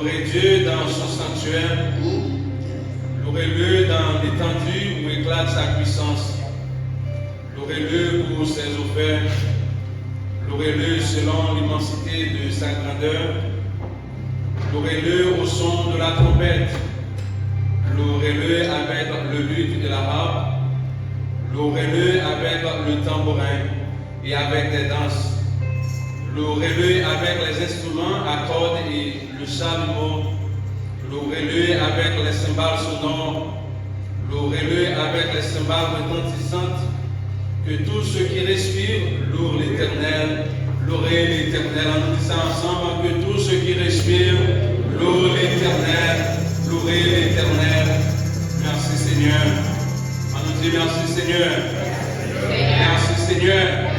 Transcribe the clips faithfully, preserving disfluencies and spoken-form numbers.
Louez Dieu dans son sanctuaire, louez-le dans l'étendue où éclate sa puissance. Louez-le pour ses offertes, louez-le selon l'immensité de sa grandeur, louez-le au son de la trompette, louez-le avec le luth et la harpe, louez-le avec le tambourin et avec des danses. Louez-le avec les instruments à cordes et le chalumeau. Louez-le avec les cymbales sonores. Louez-le avec les cymbales retentissantes. Que tout ce qui respire loue l'Éternel. Louez l'Éternel. Ann nou di sa ansanm. Que tout ce qui respire loue l'Éternel. Louez l'Éternel. Merci Seigneur. Ann nou di merci Seigneur. Merci Seigneur.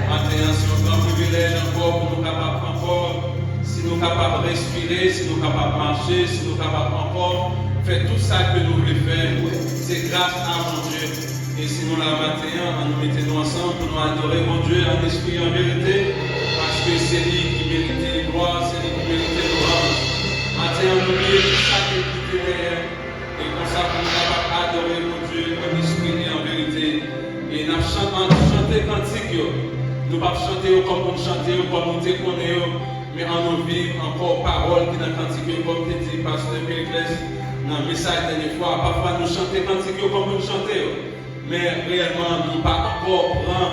Maten an, se yon gran privilèj ankò pou nou kapab ankò, si nou kapab respire, si nou kapab mache, si nou kapab ankò fè tout sa ke nou vle fè, se gras a Bondye. E si nou la maten an, ann nou mete nou ansanm pou nou adore Bondye an espri, an verite, paske se li ki merite glwa, se li ki merite lwanj. Maten an, nou bliye tout sa ke kite dèyè. E konsa, pou nou kapab adore Bondye an espri e an verite. E n ap chan-, an chante kantik yo. Nou p ap chante yo kòm nou chante yo, kòm nou te konnen yo, men ann nou viv ankò pawòl ki nan kantik yo, kòm te di pastè Pericles nan mesaj dènye fwa. Pafwa, nou chante kantik yo kòm nou chante yo. Men reyèlman, nou pa ankò pran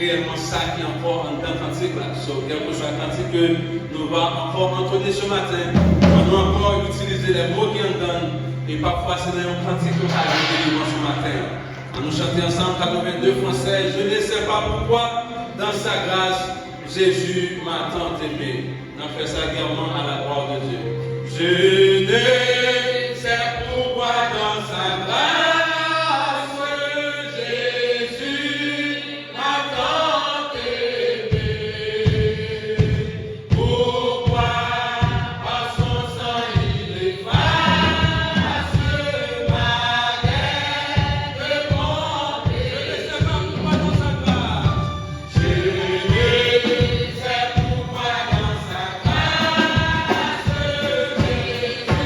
reyèlman sa ki ankò anndan kantik la. So, kèlkeswa kantik ke nou va ankò antone se maten, ann nou ankò itilize lè mo ki anndan l, e pafwa se nan yon kantik yo ka jwenn delivrans se maten an. Ann nou chante ansanm, katrevenndez fransè, Je ne sais pas pourquoi, dans sa grâce, Jésus m'a tant aimé. N ap fè sa gèman à la gloire de Dieu. Je ne sais pourquoi dans sa grâce, Jésus m'a tant aimé. Pourquoi par son sang il efface ma guerre de mon péché. Je ne sais pas pourquoi dans sa grâce. Je ne sais pourquoi dans sa grâce, Jésus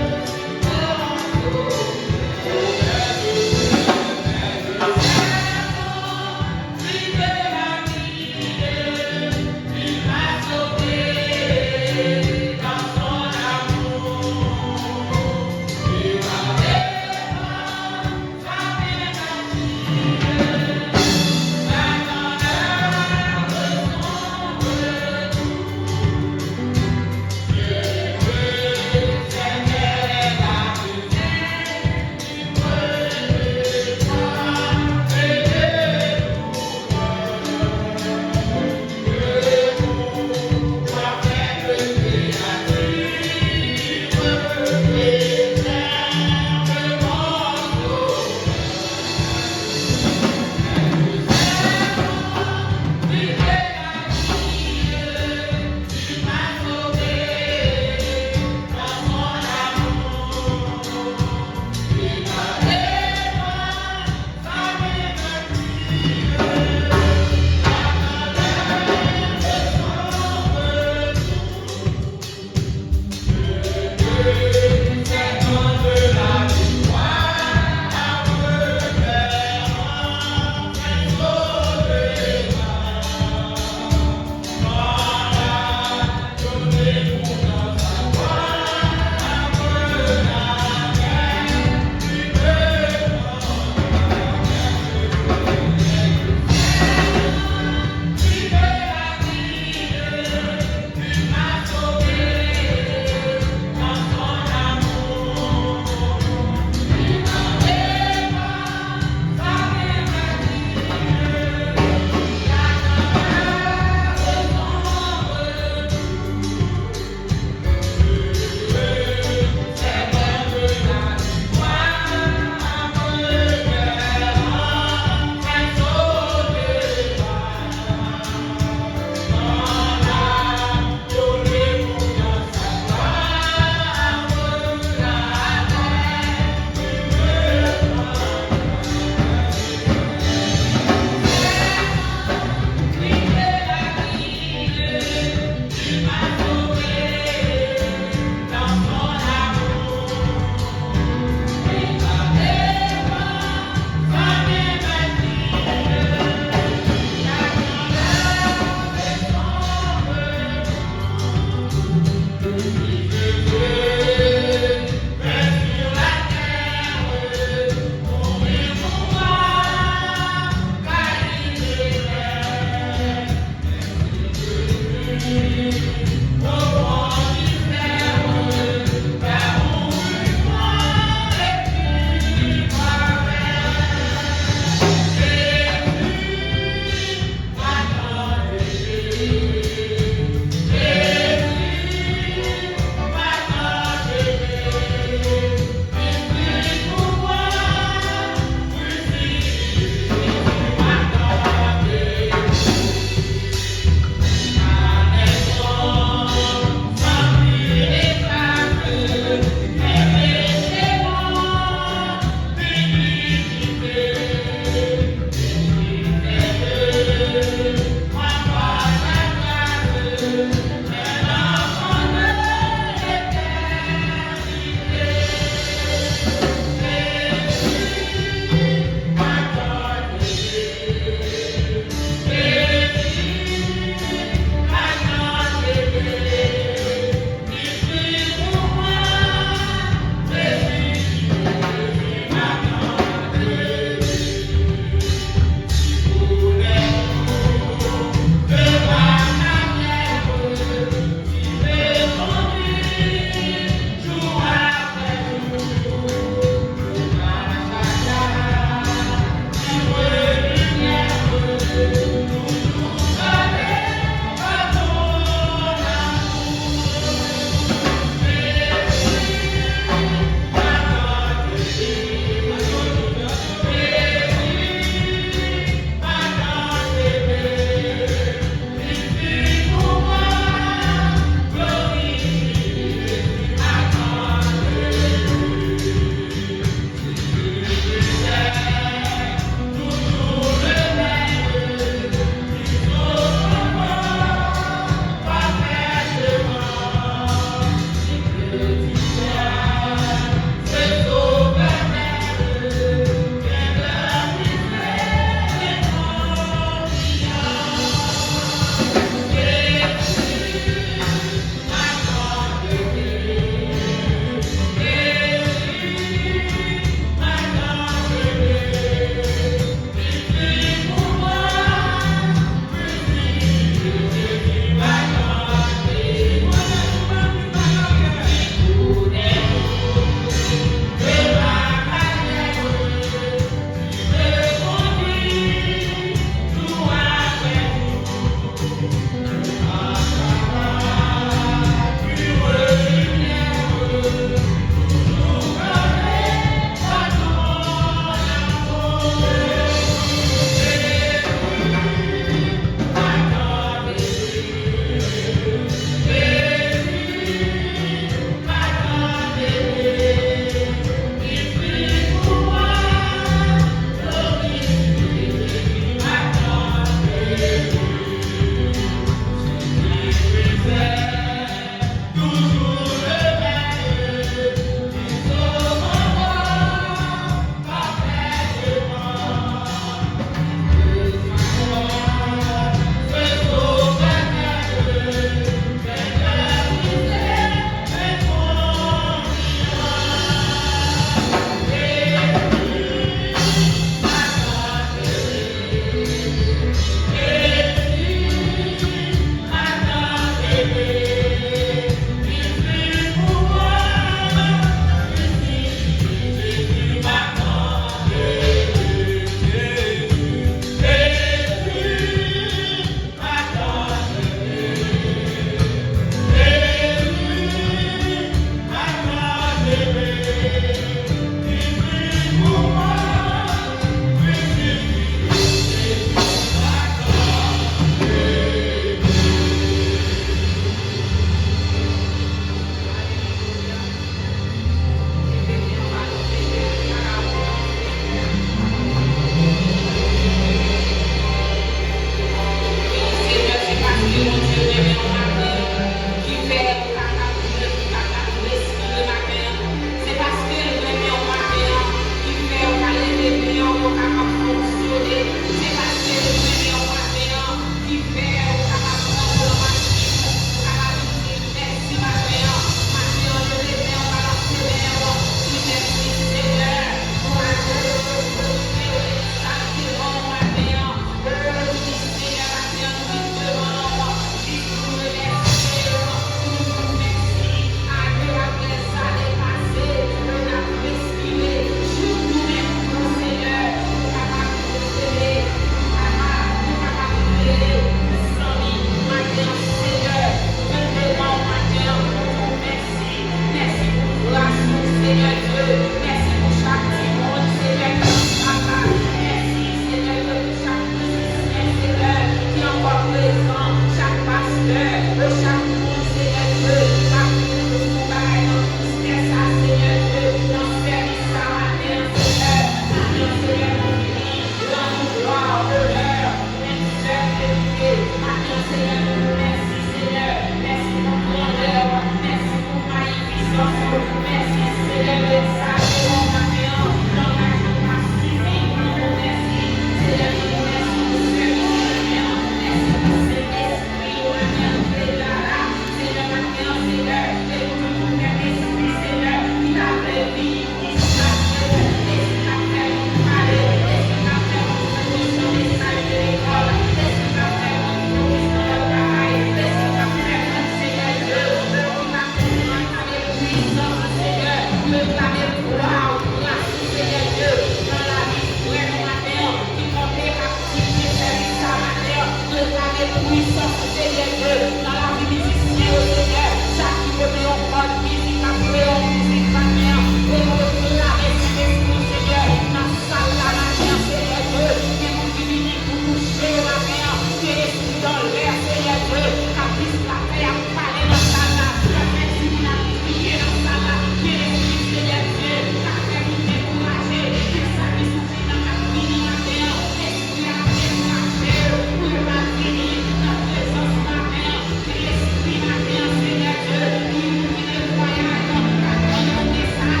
Reklame pwisans Senyè Dye nan lavi mizisyen yo, Senyè. Chak ki pote yon kòd mizik, k ap jwe yon mizik maten an, e nou reklame Sentespri w, Senyè, nan sal la maten an, Senyè Dye. Gen moun ki vini pou touche yo maten an. Gen espri anlè, Senyè Dye, k ap distraktè, y ap pale nan sal la, y ap fè timoun ap kriye nan sal la. Gen espri, Senyè Dye, k ap fè moun dekouraje. Gen sa ki sou chemen k ap vini maten an. Espri a dekouraje yo pou yo pa vini nan prezans ou maten an. Gen espri maten an, Senyè Dye, ki vin vide vwayaj, k ap mande yon mesaj.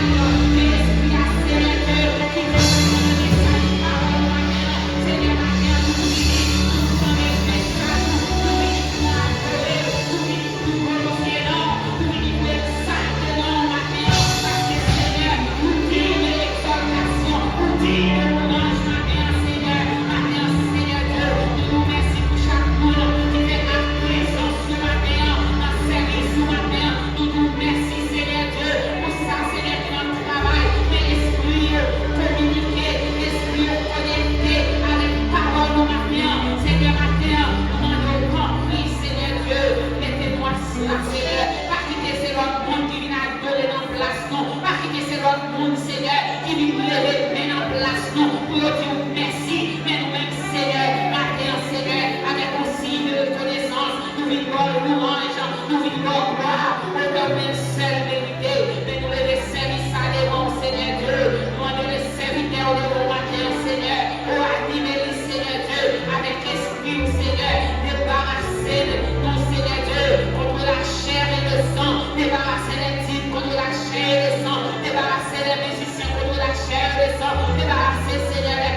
Gen espri a, Senyè Dye, ki vin mande yon mesaj, pawòl ou maten an. Senyè, maten an, nou vini pou nou tande mesaj ou, nou vini pou nou adore w, nou vini pou nou glorifye non w, nou vini pou egzalte non w maten an, paske, Senyè, ou diy de egzaltasyon, ou diy de lwanj maten an, Senyè. Maten an, Senyè Dye, nou di w mèsi pou chak moun ki te nan prezans ou maten an, nan sèvis ou maten an. Nou di w mèsi, Senyè Dye, pou sa, Senyè, ki nan travay, men espri yo kominike, espri yo konekte avèk pawòl ou maten an. Senyè, maten an, nou mande w, tanpri, Senyè Dye, mete nou asla, Senyè. Pa kite se lòt moun ki vin adore nan plas nou. Pa kite se lòt moun, Senyè, ki vin leve men nan plas nou pou yo di w mèsi. Men nou menm, Senyè, maten an, Senyè, avèk yon siy de rekonesans, nou vin ba w lwanj, nou vin ba w glwa, otè w menm sèl merite. Men nou leve sèvis sa devan w, Senyè Dye. Nou mande w leve sèvitè w devan w maten an, Senyè. O, anime li, Senyè Dye, avèk espri w, Senyè. Debarase nou, Senyè Dye, contre la chair et le sang. Debarase lèntim contre la chair et le sang. Debarase lèntim Senyè, contre la chair et le sang. Debarase, Senyè, lè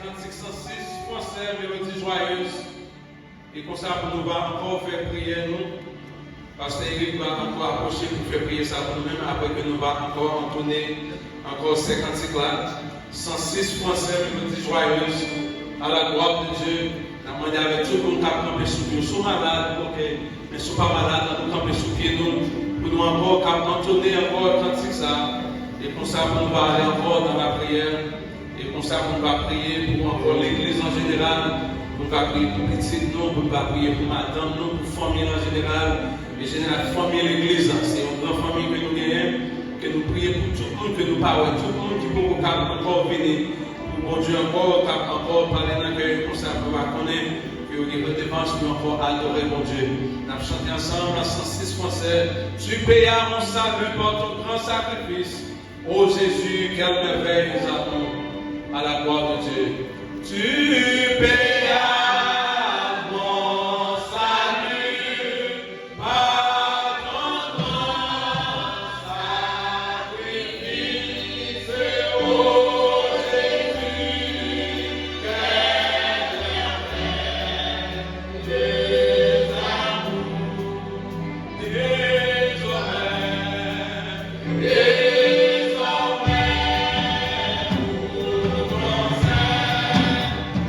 Kantik san sis, fransè, melodi jwayoz. E konsa pou nou va ankò fè priyè nou. Pastè Eric va ankò apwoche pou fè priyè sa pou nou menm, apre ke nou va ankò antone ankò sèt kantik la. San sis, fransè, melodi jwayoz, à la gloire de Dieu. N ap mande avèk tout moun k ap kanpe sou pye, si w malad, oke. Men si w pa malad, ann nou kanpe sou pye nou, pou nou ankò kab antone ankò kantik sa, e konsa pou nou va ale ankò nan lapriyè, e konsa pou nou va priye pou ankò legliz an jeneral, pou nou va priye pou pitit nou, pou nou va priye pou madanm nou, pou fanmi an jeneral, e jeneral fanmi legliz la. Se yon gran fanmi ke nou genyen, ke nou priye pou tout moun, ke nou pa wè, tout moun ki poko kab ankò vini, pou Bondye ankò, kab ankò pale nan kè yo konsa pou yo va konnen ke yo gen redevans pou yo ankò adore Bondye. N ap chante ansanm nan san sis fransè. Tu payas mon salut par ton grand sacrifice. Ô Jésus, quelle merveille nous avons à la gloire de Dieu. Tu payas mon salut par ton grand sacrifice, ô Jésus, quelle merveille nous avons. Désormais, désormais, pour ton salut,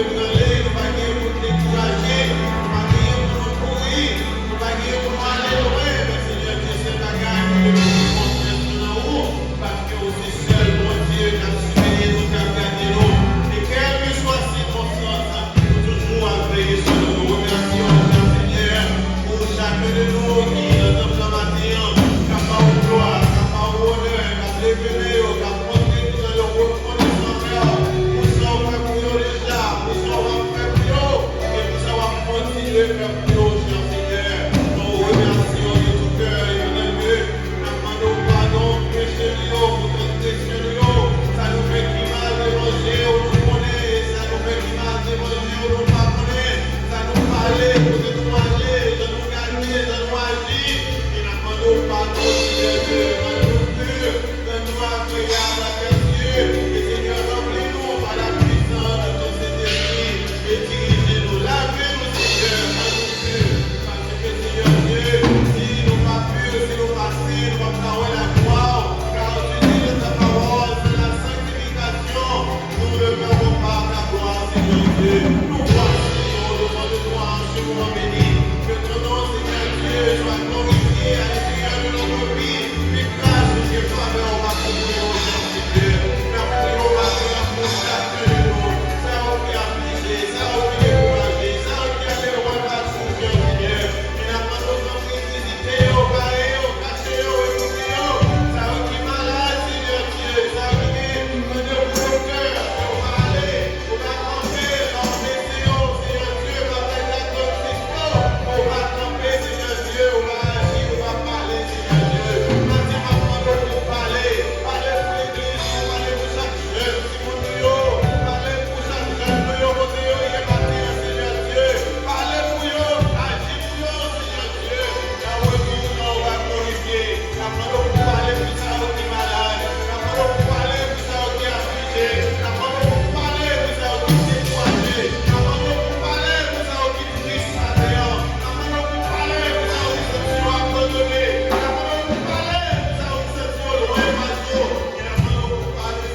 Rale, nou pa gen pou n dekouraje, nou pa gen pou nou kouri, nou pa gen pou nou ale lwen, men Senyè Dye, sèl bagay, nou dwe mete konfyans nou nan ou, paske ou se sèl Bondye k ap siveye nou, k ap gade nou. E kèlkeswa sikonstans, ou toujou ap veye sou nou. Nou remèsye w deja, Senyè, pou chak de nou ki nan tanp lan maten an, k ap ba w glwa, k ap ba w onè, k ap leve men yo, k ap montre ki jan yo rekonesan anvè w pou sa w fè pou yo deja, pou sa w ap fè pou yo, e pou sa w ap kontinye fè pou yo, chè Senyè. Nou remèsye w de tou kè, etandone ke n ap mande w padon pou peche nou yo, pou transgresyon nou yo, sa nou fè ki mal devan je w, nou konnen, e sa nou fè ki mal devan je w, nou pa konnen, sa nou pale, kote nou ale, jan nou gade, jan nou aji, e n ap mande w padon, Senyè Dye, rann nou pur, rann nou agréable à tes yeux, e Senyè, ranpli nou pa la puissance de ton Saint-Esprit, e dirije nou, lave nou, Senyè, rann nou pur. Paske, Senyè Dye, si nou pa pur, si nou pa sen, nou p ap ka wè laglwa w. Car tu dis dans ta parole, sans la sanctification, nous ne verrons pas ta gloire, Seigneur Dieu. Nous voici au devant de toi en ce moment béni. Que ton nom, Seigneur Dieu, soit glorifié à l'intérieur de notre vie. Que grâce et faveur va couvrir nos vies. N ap priye w maten an pou chak de nou, sa yo ki aflije, sa yo ki dekouraje, sa yo ki ale lwen pa sou kè, Senyè. E n ap mande w tanpri vizite yo, bare yo, kache yo, e kouvri yo. Sa yo ki malad, Senyè Dye, sa yo ki gen randevou doktè, ke yo pa ale, ou pa kanpe, pa blese yo, Senyè Dye, pa fè zak dòt sispan, ou pa kanpe, Senyè Dye, ou pa aji, ou pa pale, Senyè Dye. Maten, m ap mande w pou w pale, pale pou legliz, pale pou chak jèn, timoun nou yo, pale pou chak jèn nou yo, kote yo ye maten an, Senyè Dye. Pale pou yo, aji pou yo, Senyè Dye. Nan retou w, non w va glorifye. N ap mande w pou w pale pou sa yo ki malad. N ap mande w pou w pale pou sa yo ki aflije. N ap mande w pou w pale pou sa yo ki dekouraje. N ap mande w pou w pale pou sa yo ki tris maten an. N ap mande w pou w pale pou sa yo ki santi yo abandone. N ap mande w pou w pale pou sa yo ki santi yo lwen pa w. E n ap mande w pou w pale,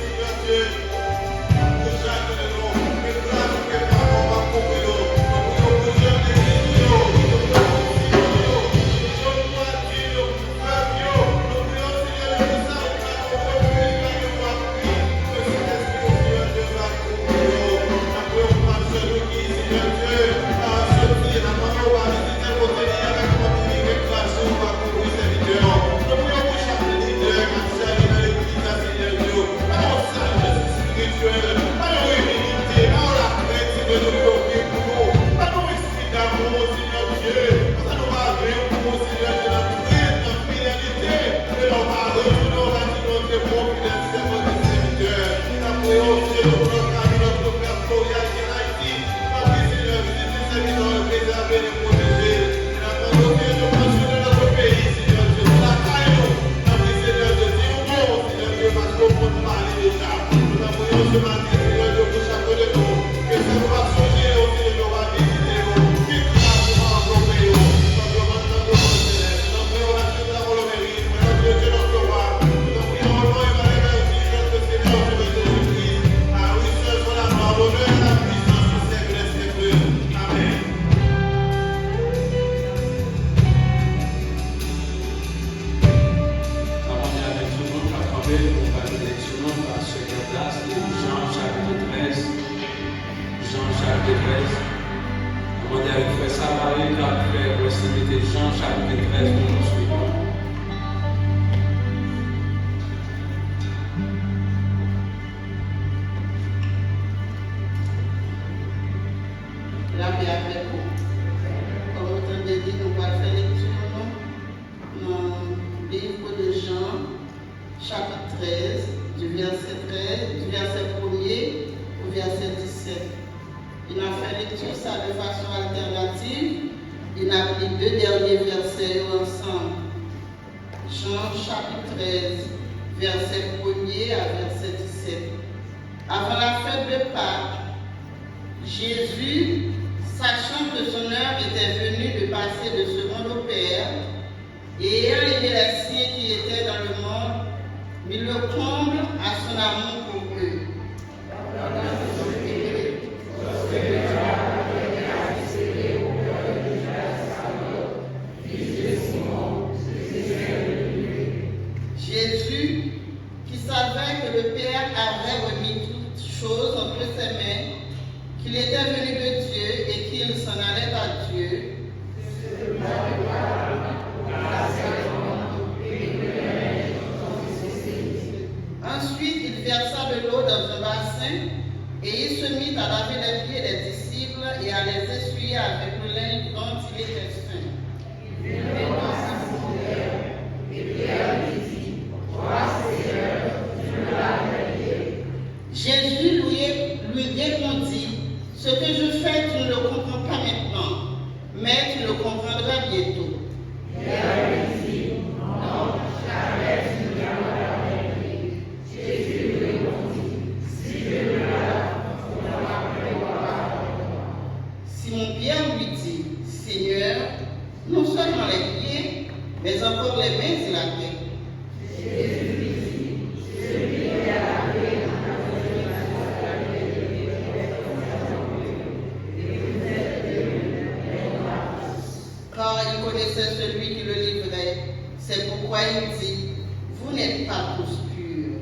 Senyè Dye. Sèvitè w, ba yo sajès espirityèl, ba yo imilite, ba yo lakrent, Senyè Dye, pou yo viv pou nou. Ba nou espri damou, Senyè Dye, paske nou pa viv pou ou, Senyè Dye, nan krent, nan fidelite. E lè w va retounen, w va di nou te bon, fidèl sèvant e sèvitè. N ap priye w, Senyè Dye, pou lòt fami, lòt frè Florial ki an Ayiti. Tanpri, Senyè, vizite sèvitè w yo, prezève yo, pwoteje. N ap mande w, Senyè Dye, pran swen de nòt peyi, Senyè Dye, pou lakay nou. Tanpri, Senyè Dye, di yon mo, Senyè Dye, paske w konn pale deja. Nou t ap priye w se maten, Senyè Dye, pou chak de nou. Ke sa nou va sonje yo, Senyè Dye, w va vizite yo. Ke gras ou va anvelop yo. Tanpri, w va tann nou, Senyè. Tanpri, w va tann nou, Senyè Dye, w va tann nou. Jan, chapit trèz. Jan, chapit trèz. Mwen mande avèk frè Samari k ap fè wè si mete Jan, chapit trèz, pou nou swiv. Lapè avèk ou. Kòm ou tande li, nou pral fè lekti nou nan livre de Jean, chapitre treize, du verset treize, du verset premier au verset dix-sept. E n ap fè lekti sa de fason altènativ, e n ap li de dènye vèsè yo ansanm. Jan, chapit trèz, vèsè premye a vèsè disèt. Avant la fête de Pâques, Jésus, sachant que son heure était venue de passer de ce monde au Père, et ayant aimé les siens qui étaient dans le monde, mit le comble à son amour pour eux. Lorsque Il était venu de Dieu et qu'il s'en allait à Dieu. Ensuite, il versa de l'eau dans un bassin et il se mit à laver les pieds des disciples et à les essuyer avec le linge dont il était saint. Jésus lui, lui répondit, ce que je fais, tu ne le comprends pas maintenant, mais tu le comprendras bientôt. Simon Pierre lui dit, Seigneur, non seulement les pieds, mais encore les mains et la tête. Car il connaissait celui qui le livrait. C'est pourquoi il dit, vous n'êtes pas tous purs.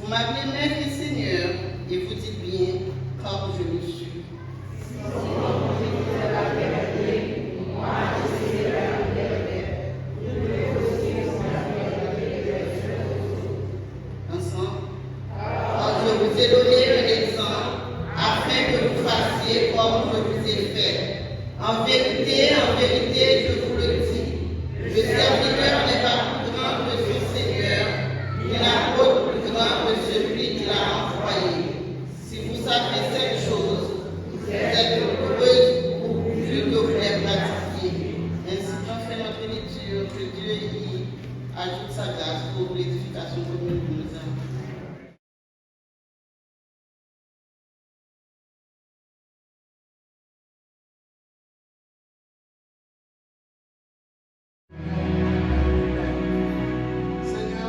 Vous m'appelez Maître et Seigneur, et vous dites bien, car je le suis. Ensemble. Car je vous ai donné un exemple, afin que vous fassiez comme je vous ai fait. En vérité, en vérité, je vous le dis, le serviteur n'est pas plus grand que son seigneur, ni l'apôtre plus grand que celui qui l'a envoyé. Si vous savez cette chose, vous êtes heureux pourvu que vous les pratiquiez. Ainsi, on fait notre lecture, que Dieu y ajoute sa grâce pour l'édification de nos âmes. Senyè,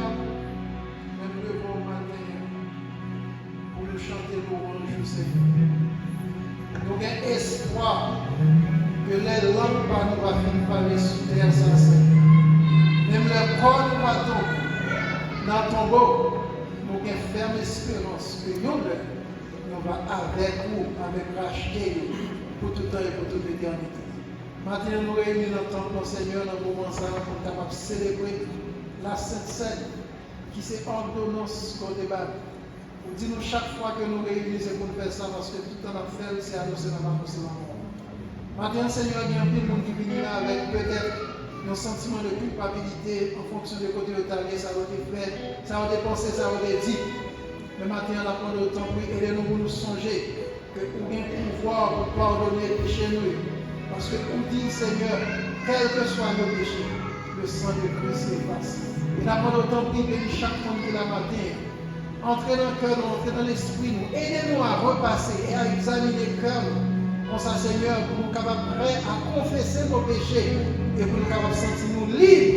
men nou leve w maten an pou nou chante lwanj ou, Senyè. Nou gen espwa ke lè lang pa nou va fin pale sou tè sa, Senyè, menm lè kò nou va tonbe nan tonbo, nou gen fèm esperans ke yon lè nou va avèk ou, avèk rachte yo, pou tout tan e pou tout letènite. Maten an, nou reyini nan tanp lan, Senyè, nan moman sa a, pou n kapab selebre Lasent Sèn, ki se òdonans ke w te ba nou. Ou di nou chak fwa ke nou reyini, se pou n fè sa, paske tout tan n ap fè l, se anonse n ap anonse lanmò w. Maten an, Senyè, gen anpil moun ki vini la avèk petèt yon santiman de kilpabilite an fonksyon de kote yo t ale, sa yo te fè, sa yo te panse, sa yo te di. Men maten an, n ap mande w, tanpri, ede nou pou nou sonje ke ou gen pouvwa pou padone peche nou yo. Paske ou di, Senyè, kèlkeswa nos péchés, le sang de Christ efface. E n ap mande w, tanpri, beni chak moun ki la maten an. Antre nan kè nou, antre nan lespri nou. Ede nou a repase e a egzamine kè nou. Konsa, Senyè, pou nou kapab prè a konfese nos péchés e pou nou kapab santi nou lib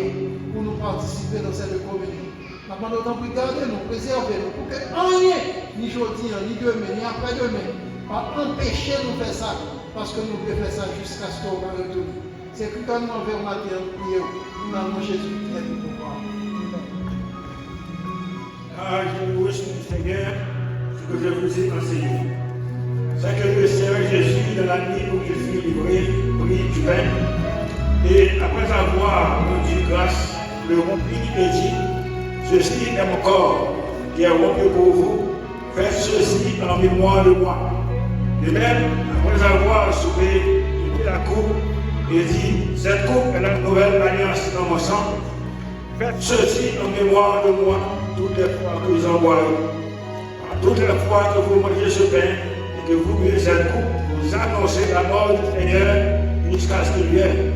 pou nou patisipe nan sèn de kominyon. N ap mande w, tanpri, gade nou, prezève nou, pou ke anyen, ni jodi a, ni demen, ni aprèdemen, pa anpeche nou fè sa, paske nou vle fè sa jiskaske w va retounen. Se kri kè nou anvè w maten an, nou priye w, nan non Jezi ki trè pi pouvwa. Car je me réjouis du Seigneur, ce que je vous ai enseigné. C'est que le Seigneur Jésus, dans la nuit où il fut livré, prit du pain, et après avoir rendu grâce, le rompit et dit, ceci est mon corps, qui est rompu pour vous, faites ceci en mémoire de moi. De même, après avoir soupé, il prit la coupe et dit, cette coupe est la nouvelle alliance dans mon sang. Faites ceci en mémoire de moi toutes les fois que vous en boirez. Car toutes les fois que vous mangez ce pain et que vous buvez cette coupe, vous annoncez la mort du Seigneur jusqu'à ce qu'il vienne.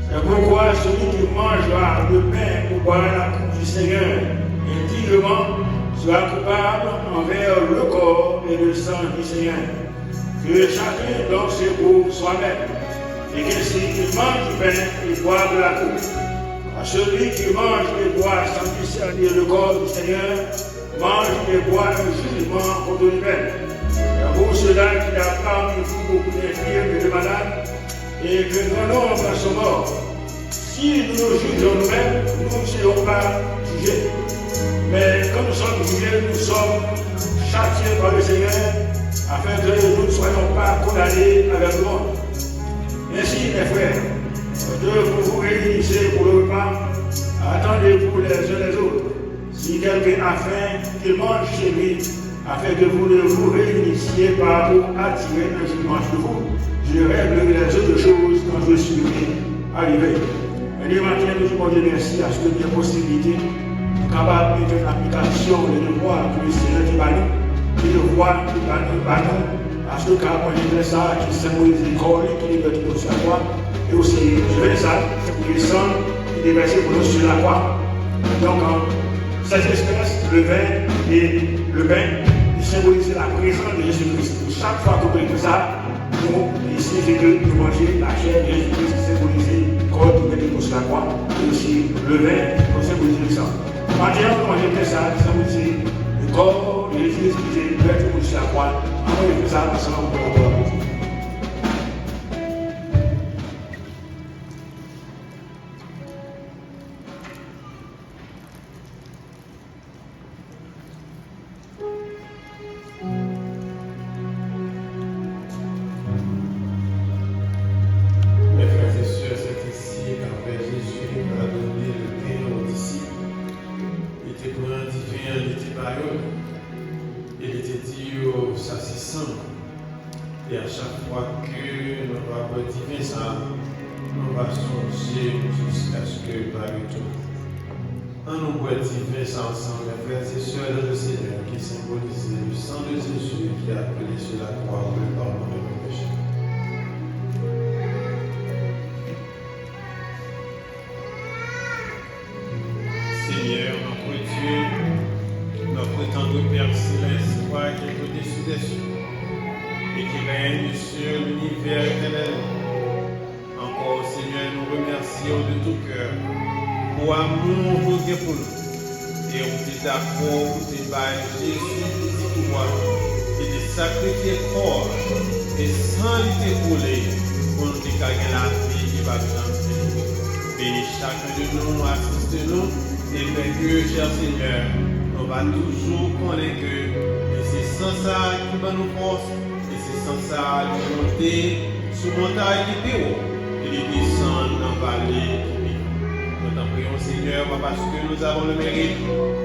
C'est pourquoi celui qui mangera le pain ou boira la coupe du Seigneur indignement sera coupable envers le corps et le sang du Seigneur. Que chacun donc se prouve soi-même, et qu'ainsi il mange du pain et boive de la coupe. Car celui qui mange et boit sans discerner le corps du Seigneur mange et boit un jugement contre lui-même. C'est pour cela qu'il y a parmi vous beaucoup d'infirmes et de malades, Et que non, non, non, non, non. Si nous nous jugeons nous-mêmes, nous ne serons pas jugés. Mais comme nous sommes jugés, nous sommes châtiés par le Seigneur, afin que nous ne soyons pas condamnés avec le monde. Ainsi, mes frères, lorsque vous vous réunissez pour le repas, attendez-vous les uns les autres. Si quelqu'un a faim, qu'il mange chez lui, afin que vous ne vous réunissiez pas pour attirer un jugement sur vous. Je règle les autres choses quand je serai arrivé. Mèsi Bondye, mèsi paske gen posiblite nou kapab mete an aplikasyon le devwa ke le Seigneur te ba nou, le devwa ke ba nou, ba nou, paske ka manje pen sa ki senbolize kò li ki te vèse sou lakwa, e osi diven sa ki senbolize san ki te vèse pou nou sou lakwa. Donk, an, Sèt Espri, le vin e le pen, li senbolize la prezans de Jezi Kris. Chak fwa ke nou pran sa, nou, li siyifi ke nou manje lachè de Jezi Kris ki senbolize kò li ki mete pou sou lakwa, e osi le vin ki senbolize le san. Maten an, nou manje pen sa, li senbolize le kò de Jezi Kris ki te vèse pou sou lakwa. Ann manje pen sa ansanm pou nou adore Bondye. Mes frères et sœurs, c'est ici qu'après Jésus a donné le pain aux disciples, li te pran diven an, li te ba yo, e li te di yo, sa se san mwen. E a chak fwa ke nou va bwè diven sa a, nou va sonje m jiskaske m pa retounen. Ann nou bwè diven sa a ansanm, mes frères et sœurs dans le Seigneur, ki senbolize le sang de Jésus qui a coulé sur la croix pour le pardon de nos péchés. Seigneur, notre Dieu, notre tendre Père céleste, toi qui es au-dessus des cieux et qui règnes sur l'univers éternellement. Encore, Seigneur, nous remercions de tout cœur pour amour ou gen pou nou. E ou te dakò pou te bay Jezi pitit ou a, ki te sakrifye kò a, e san li te koule pou nou te ka gen lavi ki p ap janm fini. Beni chak de nou, asiste nou, e fè ke, chè Senyè, nou va toujou konnen ke e se san sa a ki ban nou fòs, e se san sa a ki monte sou montay ki pi wo, e li desann nan vale ki pi fon. Nous t'en prions, Seigneur, pas parce que nous avons le mérite,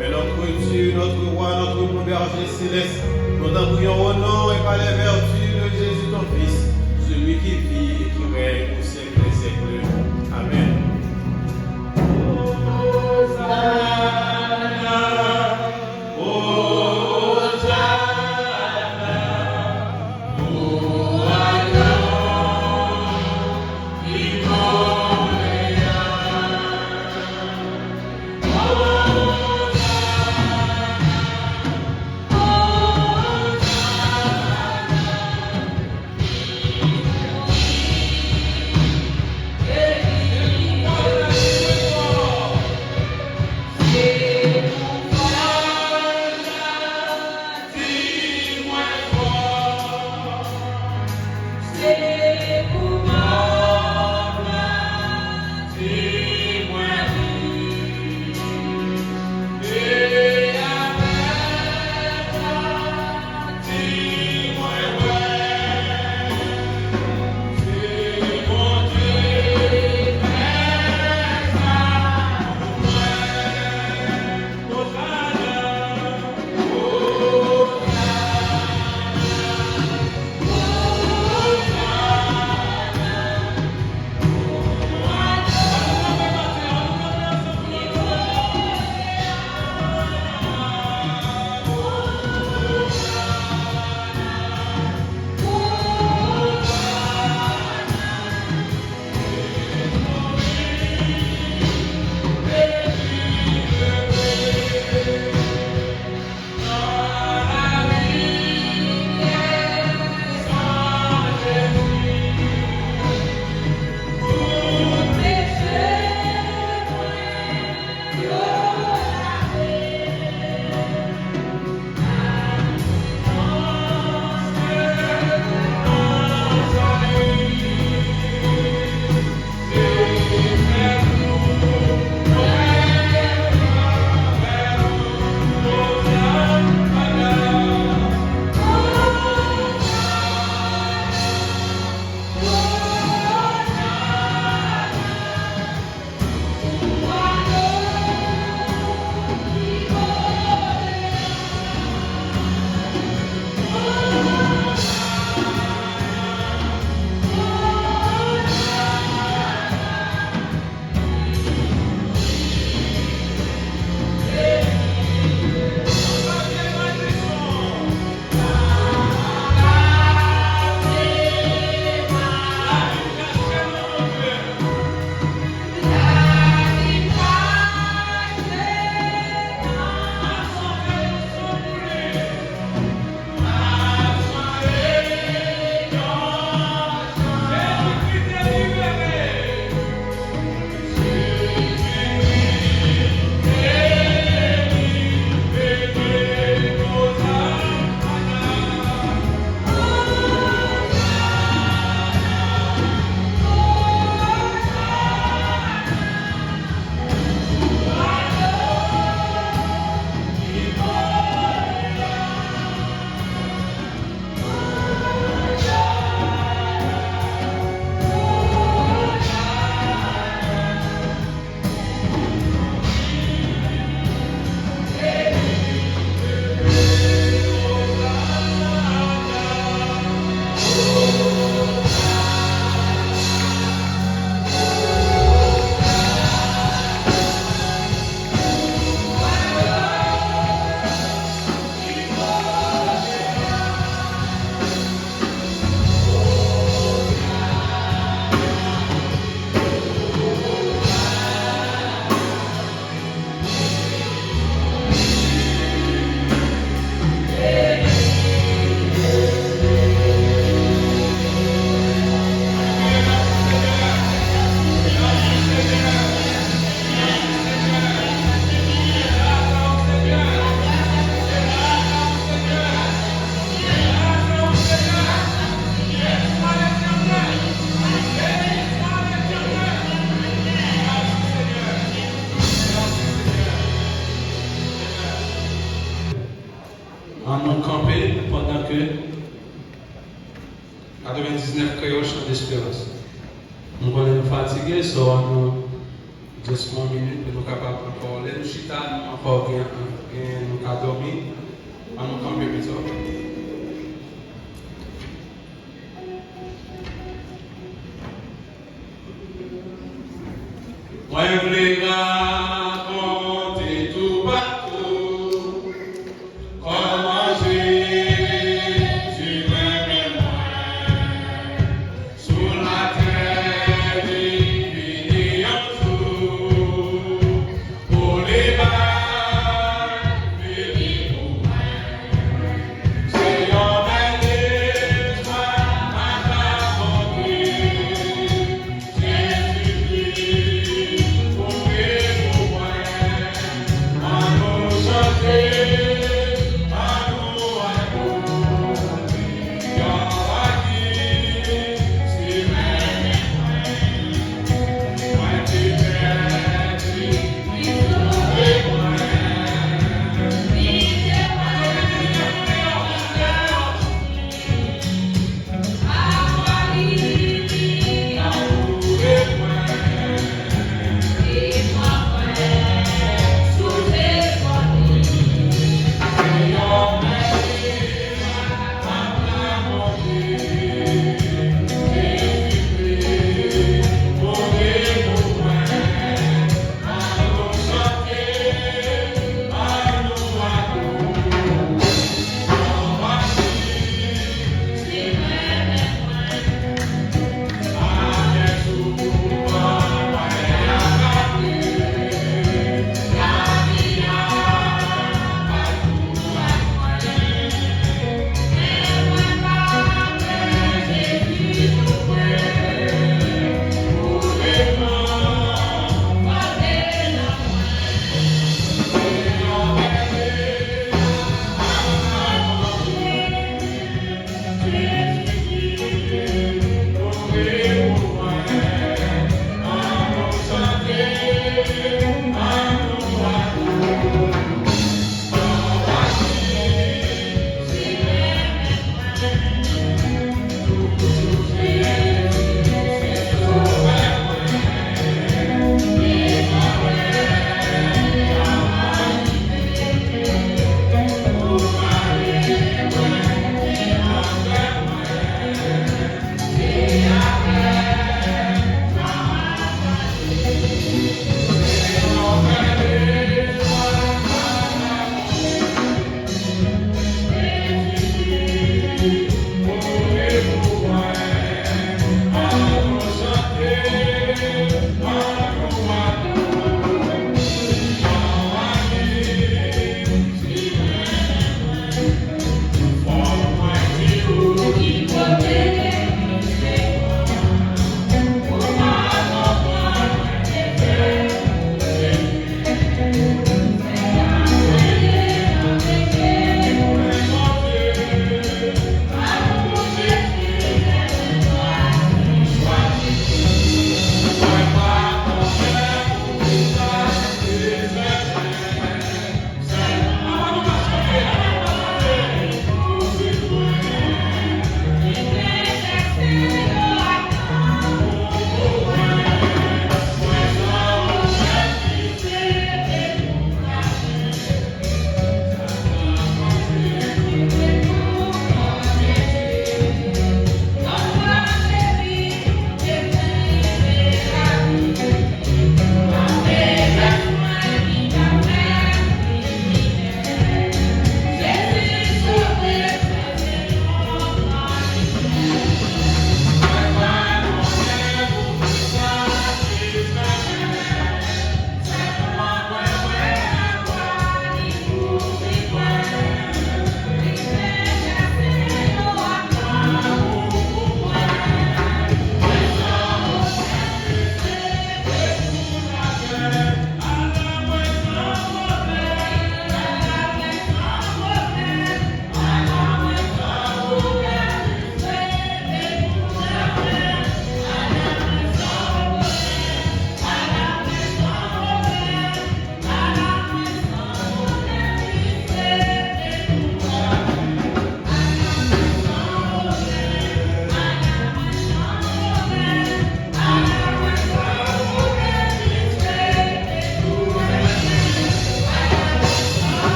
mais notre Dieu, notre roi, notre bon berger céleste, nous t'en prions au nom et par les vertus de Jésus, ton Fils, celui qui vit et qui règne au siècle des siècles. Amen. Katrevenndiznèf Kreyòl, Chan Desperans. M konnen nou fatige, so ann nou just yon minit pou nou kapab ankò. Lè nou chita, nou ankò gen, gen nou ka dòmi. Ann nou kanpe pito. Mwen vle rakonte toupatou kòman Jezi renmen mwen. Sou latè li vini yon jou pou li bay vi li pou mwen. Se yon bèl istwa m ap rakonte.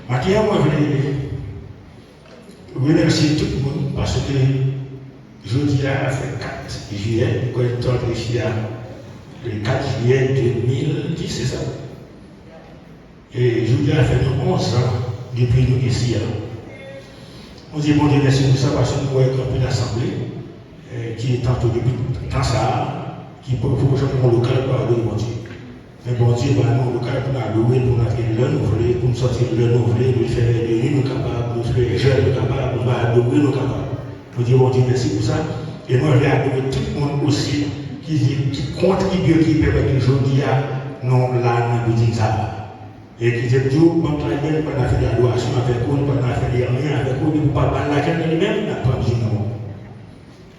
Maten an, mwen vle remèsye tout moun paske jodi a, a fè kat jiyè, mwen kwè nou t antre isit a le kat jiyè de mil dis, se sa? E jodi a fè nou onz an depi nou isit a. Mwen di Bondye mèsi pou sa, paske nou wè gen anpil asanble, eh, ki tanto depi tan sa a, ki poko janm gen yon lokal pou adore Bondye. Men Bondye ba nou yon lokal pou n adore, pou n antre lè nou vle, pou n sòti lè nou vle, nou fè reyinyon nou kapab, nou fè jèn nou kapab, nou va adore nou kapab. Nou di Bondye mèsi pou sa. E mwen vle adore tout moun osi ki, ki kontribye, ki pèmèt ke jodi a nou la nan bilding sa a. E kite m di w, bank la menm pa nan fè de adorasyon avèk ou, li pa nan fè de anyen avèk ou, depi w pa ba l lajan li menm, l ap pran bilding nan men w.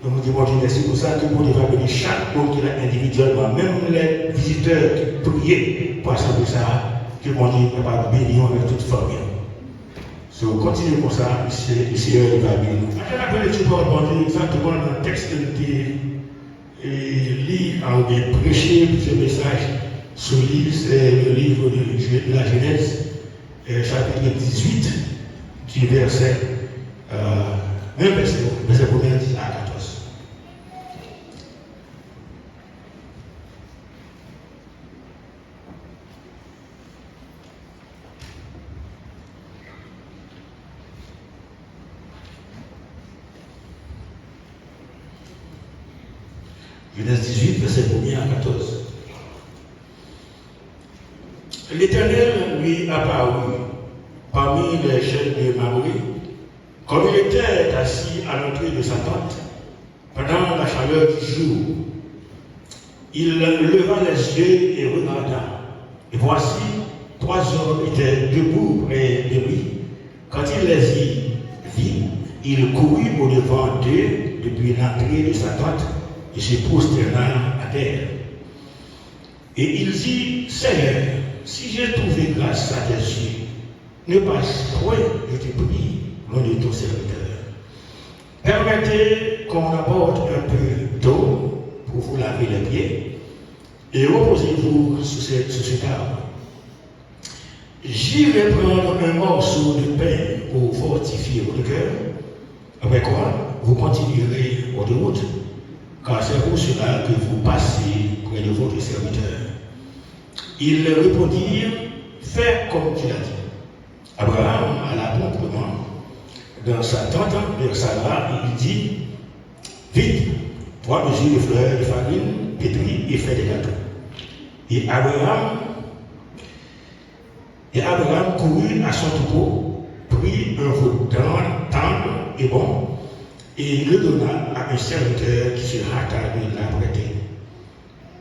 Donk, nou di Bondye mèsi pou sa, ke Bondye va beni chak moun ki la endividyèlman, menm lè vizitè ki priye pou asanble sa a, ke Bondye kapab beni w avèk tout fanmi w. So, kontinye konsa, e Seyè a va beni nou. Maten n ap lekti pawòl Bondye egzakteman nan tèks ke nou te e li a oubyen preche plizyè mesaj sou li, se le livre de Jé- la Genèse, euh, chapitre dix-huit, du verset, euh, men vèsè, vèsè premye a di a katòz. Genèse dix-huit, vèsè premye a katòz. L'Éternel lui apparut parmi les chênes de Mamré, comme il était assis à l'entrée de sa tente, pendant la chaleur du jour. Il leva les yeux et regarda, et voici, trois hommes étaient debout près de lui. Quand il les y vit, il courut au-devant d'eux depuis l'entrée de sa tente et se prosterna à terre. Et il dit, Seigneur, si j'ai trouvé grâce à tes yeux, ne passe point, je te prie, loin de ton serviteur. Permettez qu'on apporte un peu d'eau pour vous laver les pieds et reposez-vous sur ce, sur cet arbre. J'irai prendre un morceau de pain pour fortifier votre cœur, après quoi vous continuerez votre route, car c'est pour cela que vous passez près de votre serviteur. Ils répondit, Fais comme tu l'as dit. Abraham alla promptement dans sa tente vers Sarah et il dit, Vite, trois mesures de fleur de farine pétrie et fais des gâteaux. Et Abraham, et Abraham courut à son troupeau, prit un veau tendre et bon, et le donna à un serviteur qui se hâta de l'apprêter.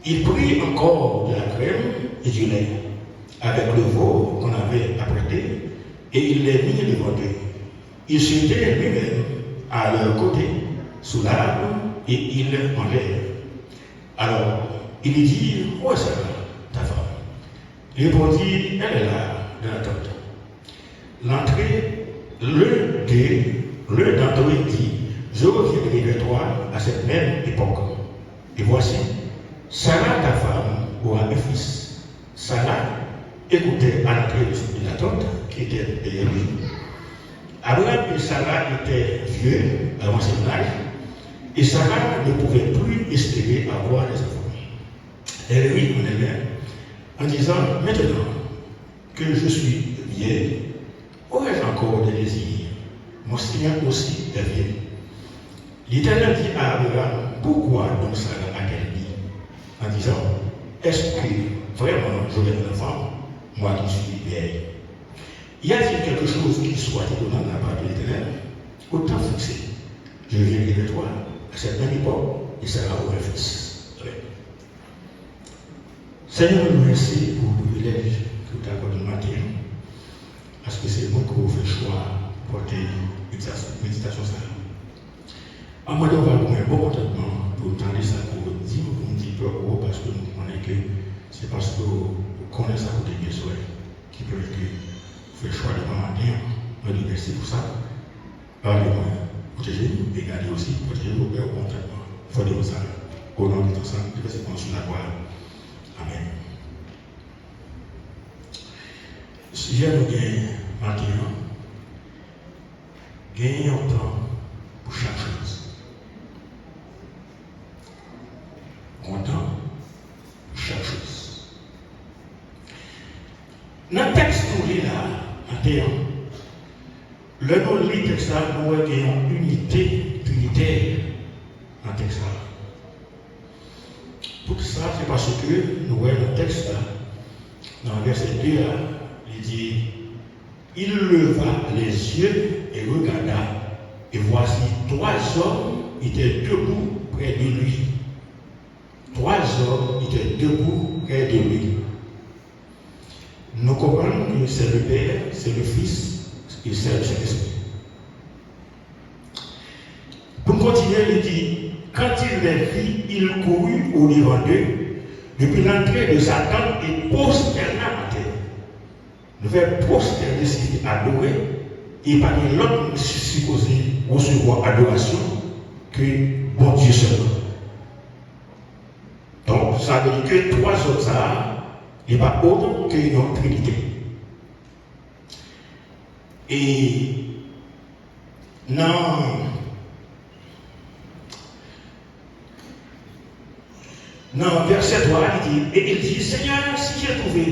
Il prit encore de la crème et du lait avec le veau qu'on avait apprêté, et il les mit devant eux. Il se tenait lui-même à leur côté, sous l'arbre, et ils mangèrent. Alors, il lui dit, Où est Sarah, ta femme ? Répondit, Elle est là, dans la tente. L'entrée, l'un d'eux, l'un d'entre eux dit, Je reviendrai vers toi à cette même époque. Et voici, Sarah, ta femme, aura un fils. Sarah écoutait à l'entrée de la tente qui était derrière lui. Abraham et Sarah étaient vieux, avancés en âge, et Sarah ne pouvait plus espérer avoir des enfants. Elle rit en elle-même, en disant, Maintenant que je suis vieille, aurai-je encore des désirs ? Mon Seigneur aussi est vieux. L'Éternel dit à Abraham, Pourquoi donc Sarah a-t-elle dit, en disant, Est-ce que vraiment j'aurai un enfant, moi qui suis vieille ? Y a-t-il quelque chose qui soit étonnant de la part de l'Éternel ? Au temps fixé, je viendrai vers toi à cette même époque, et Sarah aura un fils. Amen. Senyè, nou mèsi pou privilèj ke w te akòde nou maten an, paske se nou ke w fè chwa pou pòte meditasyon, meditasyon sa a. An mande w va ban mwen bon kontantman pou m tande sa ke w di m, pou m di glwa pou ou, paske m konnen ke se paske w konnen sa ke w te bezwen ki pèmèt ke w fè chwa de mwen maten an. Mwen di w mèsi pou sa. Pale mwen, pwoteje m, e gade osi, pwoteje nou, pè, ou kontantman. Fòde nou sa. O non de ton san, ki fè se pran sou lakwa. Amèn. Sijè nou gen Maten an, gen yon tan pou chak choz. Yon tan pou chak choz. Nan tèks nou li la, maten an, lè nou li tèks la, nou wè gen yon inite trinitè nan tèks la. Poukisa? Se paske nou wè nan tèks la, nan vèsè de a, li di, Il leva les yeux et regarda, et voici trois hommes étaient debout près de lui. Trois hommes étaient debout près de lui. Nou konprann ke c'est le Père, c'est le Fils et c'est le Saint-Esprit. Pou n kontinye, li di, Quand il les vit, il courut au-devant d'eux, depuis l'entrée de sa tente, et prosterna à terre. Le vèb prosterner siyifi adore, e pa gen lòt moun ki sipoze resevwa adorasyon ke Bondye sèlman. Donk, sa vle di ke twa zòm sa a, li pa otan ke yon trinite. E nan, nan vèsè twa a, li di, Et il dit, Seigneur, si j'ai trouvé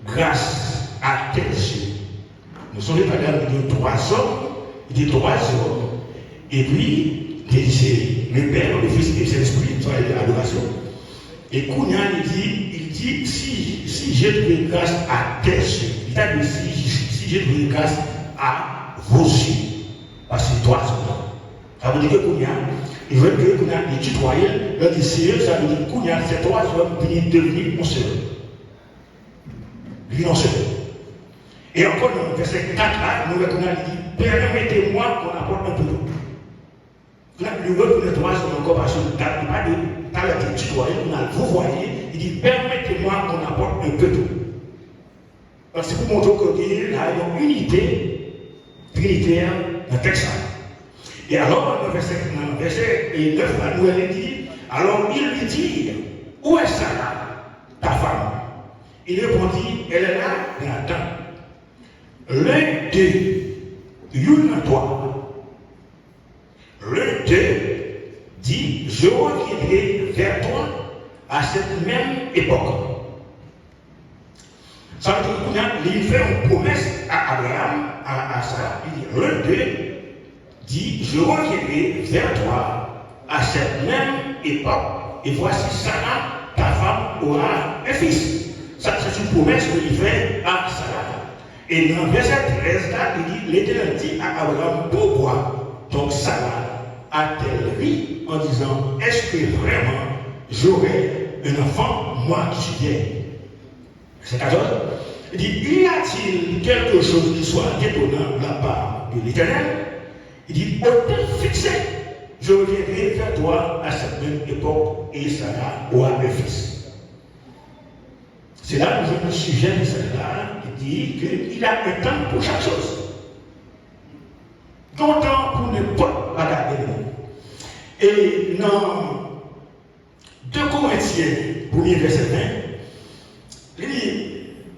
grâce à tes yeux. Nou sonje pa gen twa zòm, li di twa zòm. Epi, li di se le Père, le Fils et le Saint-Esprit, sa vle di adorasyon. E kounye a, li di, il dit, si, si j'ai trouvé grâce à tes yeux. Li ta di, si, si j'ai trouvé grâce à vos yeux. Paske twa zòm. Sa vle di ke kounye a, li vle di ke kounye a, li titwaye l, lè l di Seyè, sa vle di kounye a, se twa zòm vini devni yon sèl. Vini yon sèl. E ankò nan vèsè kat la, nou wè kounye a, li di, Permettez-moi qu'on apporte un peu d'eau. Kounye a, li retounen twa zòm ankò paske li ta, li pa de, talè te titwaye, kounye a, l vwavwaye, li di, Permettez-moi qu'on apporte un peu d'eau. Donk, se pou montre w ke gen la yon inite trinitè nan tèks sa. E alò, nan vèsè, nan vèsè nèf la, nou wè li di, Alors ils lui dirent, Où est Sarah, ta femme? Il répondit, Elle est là dans la tente. L'un d'eux, youn nan twa, L'un d'eux dit, Je reviendrai vers toi à cette même époque. Sa vle di, kounye a, li fè yon pwomès a Abraham, a, a Sara, li di, L'un d'eux dit, Je reviendrai vers toi à cette même époque, et voici Sarah, ta femme, aura un fils. Sa, se yon pwomès ke li fè a Sara. E nan vèsè trèz la, li di, L'Éternel dit à Abraham, Pourquoi donc Sarah a-t-elle ri en disant, Est-ce que vraiment j'aurai un enfant, moi qui suis vieille? Vèsè katòz, li di, Y a-t-il quelque chose qui soit détonnant de la part de l'Éternel? Li di, Au temps fixé, je reviendrai vers toi à cette même époque, et Sarah aura un fils. Se la nou jwenn sijè mesaj la, ki di ke il y a un temps pour chaque chose. Gen yon tan pou nenpòt bagay gen. E nan de Korentyen, premye vèsè ven, li di,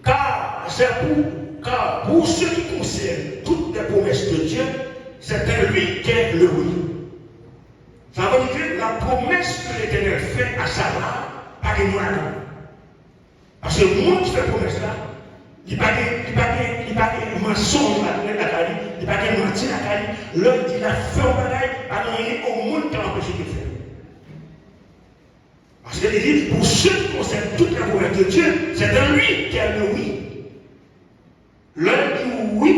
Car c'est pour, car pour ce qui concerne toutes les promesses de Dieu, c'est en lui qu'est le oui. Sa vle di ke la promesse que l'Éternel fait à Sarah, pa gen non ladan. Paske moun ki fè pwomès la, li pa gen, li pa gen, li pa gen mansonj lakay li, li pa gen manti lakay li. Lè l di l ap fè yon bagay, pa gen anyen yon moun ka anpeche l fè. Paske li di, Pour ce qui concerne toutes les promesses de Dieu, c'est en lui qu'est le oui. Lè l di wi,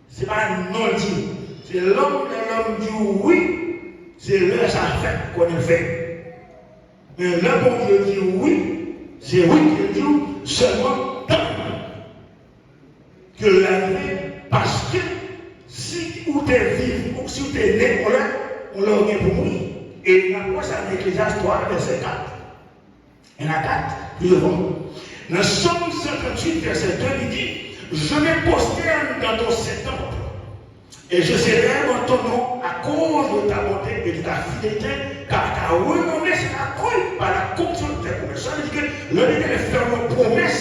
se pa non l di. Se lòm, lè lòm di wi, se lè sa fèt, konnen l fèt. Men lè Bondye di wi, se wi ke l di w, sèlman tann ke l rive, paske si ou te viv, ou si ou te ne yon lè, yon lè ou gen pou mouri. E n ap wè sa nan Eklezyas twa, vèsè kat. Il y en a quatre, plus devant. Nan Sòm san tranntuit, vèsè de, li di, Je me prosterne dans ton saint temple, et je célèbre ton nom à cause de ta bonté et de ta fidélité, car ta renommée sera crue par la conviction de tes promesses. Sa vle di ke lè Letènèl fè yon pwomès,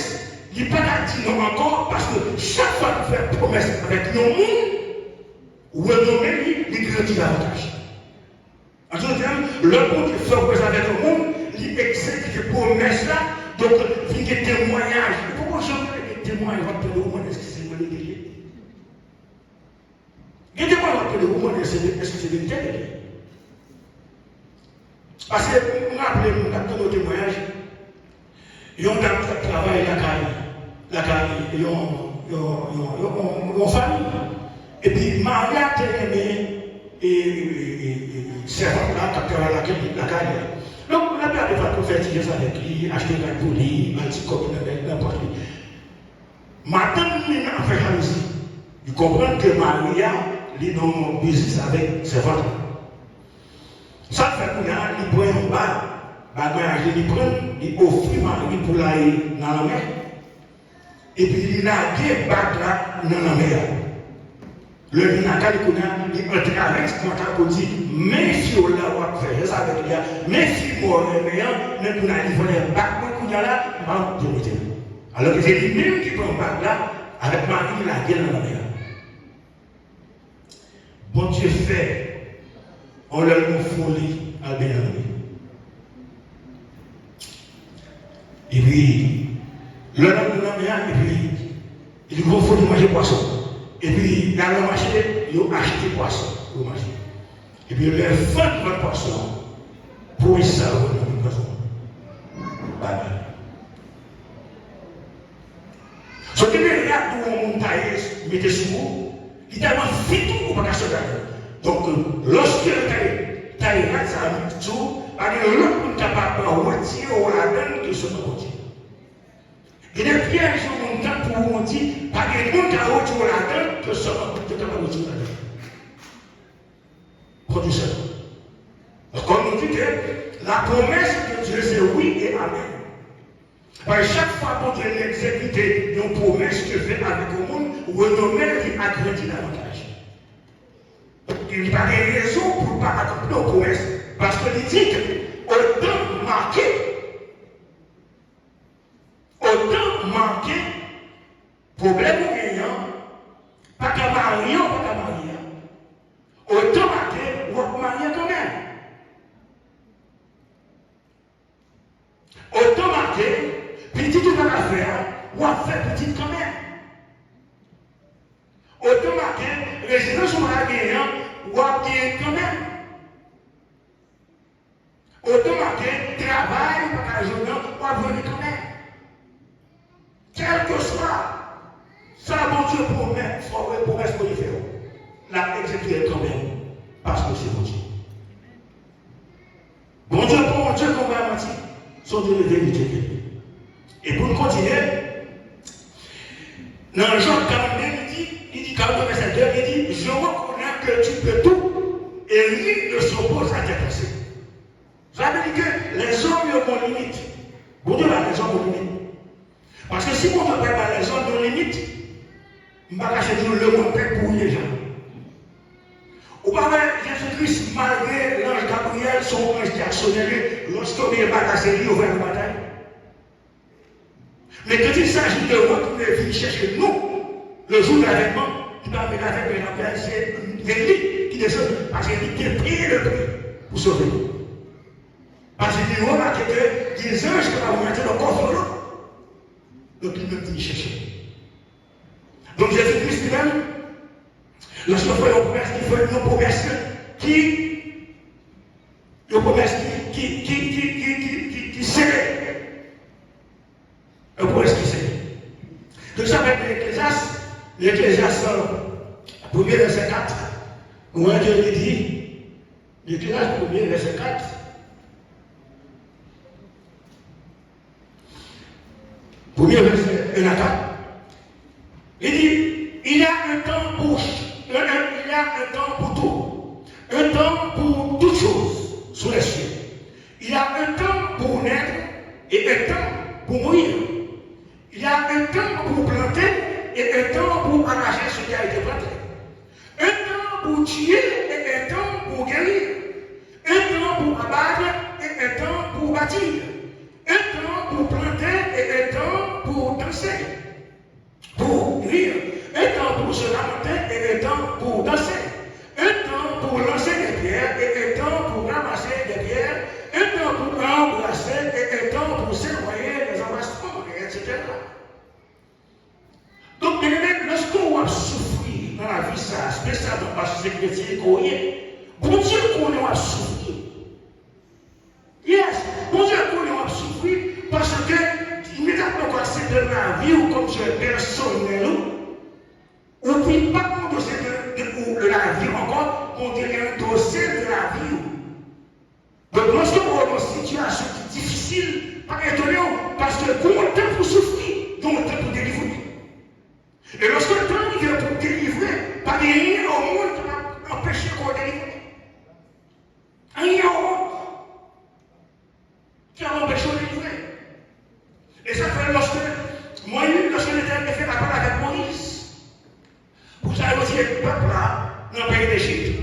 Li pa ka di non ankò, paske chak fwa li fè pwomès avèk yon moun, renome li, li grandi davantaj. An dòt tèm, lè Bondye fè pwomès avèk yon moun, li egzekite pwomès la, donk, vin gen temwayaj. Ou poko janm tande gen temwayaj w ap tande ou mande èske se mwen li te ye. Gen temwayaj w ap tande ou mande èske se verite li te ye. Paske m raple m, m t ap tande yon temwayaj. Yon dam k ap travay lakay, lakay yon, yon, yon, yon, yon, yon fanmi. Epi mari a te renmen e, e, e, e, e, sèvant la k ap travay lakay, lakay li. Donk, l ap gade fwa pou fè ti jès avèk li, achte kay pou li, bay ti kòb nan men, nan pòch li. Madanm li nan fè jalouzi. Li konprann ke mari a, li nan yon biznis avèk sèvant la. Sa l fè kounye a, li pran yon bag, bag maryaj li, li pran l, li ofri mari l pou l ale nan lanmè. Epi li lage bag la nan lanmè a. Lè l vin lakay li kounye a, li antre avèk ti bag la pou l di, men fi w la w ap fè jès avèk li a, men fi mwen w renmen an, men kounye a li vòlè bag mwen kounye a la, m pa p remete l. Alòske se li menm ki pran bag la, avèk mari li lage l nan lanmè a. Bondye fè yon lè l gon foli al benyen ann wi. Epi, lè l al nan lanmè a, epi, li gon foli manje pwason. Epi, y al nan mache, yo achte pwason pou yo manje. Epi, lè fann vann pwason an, pwomès sa yo nan men pwason an. Bagay. Sot gen de rad ou yon moun taye, mete sou ou, li tèlman fit ou, ou pa ka sòti ladan l. Donk, lòske yo taye, taye rad sa a sou ou, pa gen lòt moun kapab retire w ladan l ke sèlman Bondye. Gen de pyèj yon moun tande pou ou di, pa gen moun ka retire w ladan l ke sèlman Bondye kapab retire w ladan l. Bondye sèlman. Kòm nou di ke la promesse de Dieu se wi e amèn. Paske chak fwa Bondye egzekite yon pwomès ke fè avèk yon moun, renome l li agrandi davantaj. Li pa gen rezon pou l pa akonpli yon pwomès. Paske li di ke otan make, otan make, pwoblèm ou genyen an, pa ka marye an, pa ka marye a. Otan make, w ap marye kanmenm. Otan make, pitit ou pa ka fè a, w ap fè pitit kanmenm. Otan make, rezidans ou pa ka genyen an, w ap genyen l kanmenm. Otan make, travay ou pa ka jwenn nan, w ap jwenn li kanmenm. Kèlkeswa sa Bondye pwomèt, sa w wè pwomès Bondye fè w, l ap egzekite l kanmenm, paske se Bondye. Bondye pa yon Dye ki bay manti, se yon Dye de verite ke li ye. E pou n kontinye, nan Jòb karannde, li di, li di, karannde vèsè de, li di, je reconnais que tu peux tout et rien ne s'oppose à tes pensées. Sa vle di ke lèzòm yo gon limit. Bondye ba lèzòm yon limit. Paske si Bondye pa bay lèzòm yon limit, m pa kache di w lemonn prè pou ou deja. Ou pa wè Jezi Kris, malgre lanj Gabriyèl se yon anj ki aksyonè, lòske yo genyen batay, se li yo voye nan batay. Mais quand il s'agit de retourner vin chèche nou, le jour de l'avènement, li pa vin avèk yon apèl, se li ki desann, paske li te peye le pri pou sove nou. Paske li remake ke gen zanj ki pa remake nan kò folo. Donk, li menm vin chèche. Donk, Jezi Kris li menm, lòske l fè yon pwomès, li fè yon pwomès ki, yon pwomès ki, ki, ki sere. Yon pwomès ki sere. Donk, sa fè nan Eklezyas, nan Eklezyas, euh, premye vèsè kat, nou wè ke li di, Eklezyas premye vèsè kat, premye vèsè en a kat, li di, il y a un temps pour, un, un, il y a un temps pour tout, un temps pour toutes choses sous les cieux. Il y a un temps pour naître et un temps pour mourir. Il y a un temps pour planter et un temps pour arracher ce qui a été planté. Un temps pour tuer et un temps pour guérir. Un temps pour abattre et un temps pour bâtir. Un temps pour planter et un temps pour pour danser, pour rire, un temps pour se lamenter et un temps pour danser, un temps pour lancer des pierres et un temps pour ramasser des pierres, un temps pour embrasser et un temps pour s'éloigner des embrassements, et cetera. Donk, byeneme, lòske w ap soufri nan lavi sa a, espesyalman paske se kretyen ke w ye, Bondye konnen w ap soufri. Yes, Bondye konnen w ap soufri, paske imedyatman ke w aksepte lavi w kòm dosye pèsonèl ou, ou vin pa yon dosye de, de, ou, de lavi w ankò, Bondye gen yon dosye de lavi w. Donk, lòske w nan yon sitiyasyon ki difisil, pa etone w, paske gen yon tan pou soufri, gen yon tan pou delivre. E lòske tan rive pou delivre, pa gen anyen o mond ki kapab anpeche ke w delivre. Anyen o mond ki ap anpeche w delivre. E sa fè lòske, mwen menm, lòske Letènèl te fè apèl avèk Moyiz, pou l ta retire pèp la nan peyi Lejip,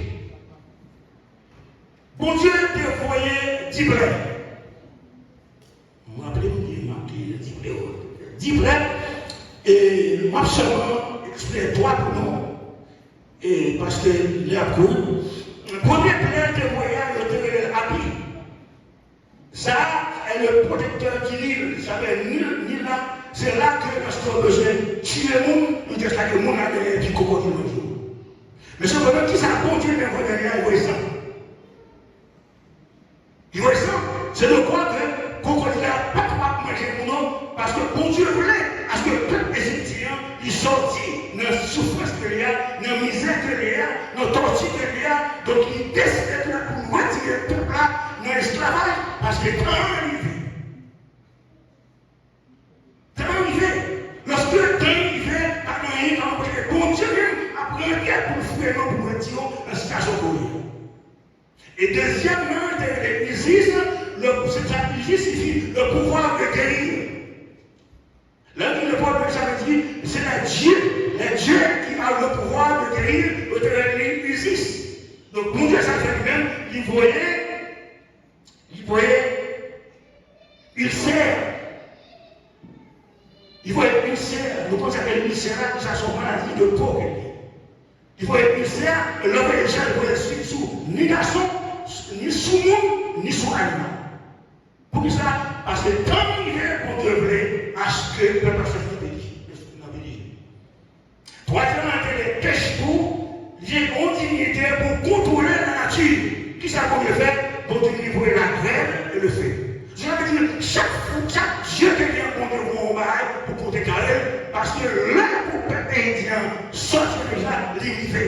Bondye te voye dis plè. M raple m byen, m ap li dis plè. Dis plè, e m ap sèlman eksplike twa pou nou, e paske lè ap kouri. Premye plè l te voye a, yo te rele l Abi. Sa a, e le pwotektè di Nil, sa vle Nil, Nil la, se la ke lòske yo bezwen tiye moun, yo jis lage moun la dèyè epi kwokodil manje yo. Men sepandan, kisa Bondye te voye dèyè a? Li voye zam. Li voye zam. Se de kwa ke kwokodil la pa kapab manje moun non, paske Bondye vle aske pèp ejipsyen an li sòti nan soufrans ke li a, nan mizè ke li a, nan tòti ke li a. Donk, li deside tou pou l retire pèp la nan esklavaj, paske tan an rive. Tan an rive. Lòske tan an rive, pa gen anyen k ap anpeche. Bondye menm ap rantre pou l frennen w, pou l retire w nan sitiyasyon ke w ye a. E dezyèmman, te rele Isis, le, se sa Isis siyifi le pouvoir de guérir. Lè nou li le pwovèb, sa vle di, se les dieux, les dieux qui ont le pouvoir de guérir, yo te rele li Isis. Donk, Bondye sa l fè li menm, li voye, li voye ilsè. Li voye ilsè. Nou konn sa ke ilsè la, sa se yon maladi de po ke li ye. Li voye ilsè, lè l voye ilsè, li voye sou, sou ni gason, ni sou moun, ni sou animal. Poukisa? Paske tan rive, Bondye vle aske pèp la soti nan peyi, nan peyi. Twazyèmman, te rele Kechipou, li se yon divinite pou kontwole lanati. Kisa Bondye fè? Bondye li voye lagrèl e lefe. Sa vle di, chak, chak dye ke gen, Bondye voye yon bagay pou kontrekare l, paske lè pou pèp endyen an sòti nan peyi a, li rive.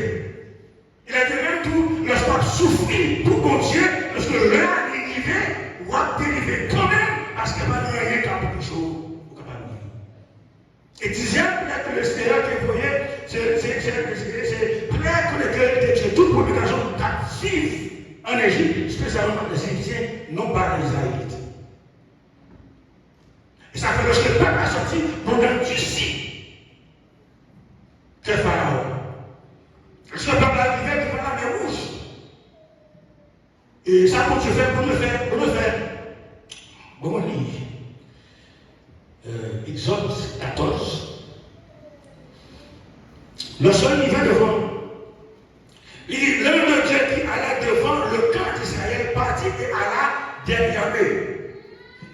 E lè de menm tou, lòske w ap soufri pou Bondye, lòske lè a li rive, w ap delivre kanmenm, paske pa gen anyen k ap anpeche w, ou kapab rive. E dizyèm plè ke Lesenyè te voye, se, se, se, se, se plè ke Letènèl te tiye tout premye gason k ap viv ann Ejip, espesyalman Ejipsyen, non pa Izrayelit. E sa fè lòske pèp la sòti, Bondye disi kè Farawon. Lòske pèp la rive devan Lamè Wouj, e sa Bondye fè, Bondye fè, Bondye fè. Bon, mwen li, euh, Egzòd katòz. Lòske l rive devan, li di, l'ange de Dieu qui allait devant le camp d'Israël partit et alla derrière eux.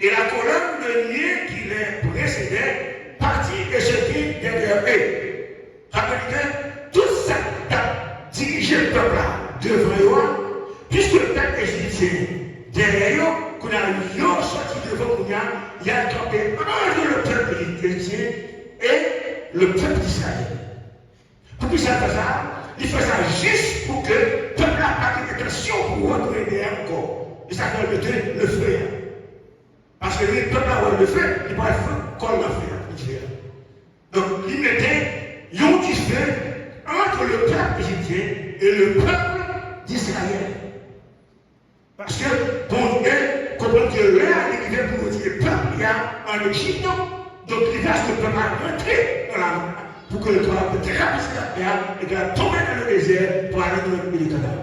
Et la colonne de nuée qui les précédait partit et se tint derrière eux. Sa vle di ke tout sa k t ap dirije pèp la devan yo a, piske pèp ejipsyen dèyè yo, kounye a yo sòti devan kounye a, y al kanpe entre le peuple égyptien et le peuple d'Israël. Poukisa l fè sa? Li fè sa jis pou ke pèp la pa gen entansyon pou retounen dèyè ankò. E sa fè l mete lefe a. Paske lè pèp la wè lefe, li pral fout kò l nan fe a, dife a. Donk, li mete yon dife entre le peuple égyptien et le peuple d'Israël. Paske Bondye konprann ke lè a li rive pou l retire pèp li a ann Ejip, donk li vle aske pèp la rantre nan lamè a, pou ke l kapab travèse lamè a, e ke l ap tonbe nan le dezè pou ale nan peyi Kanan.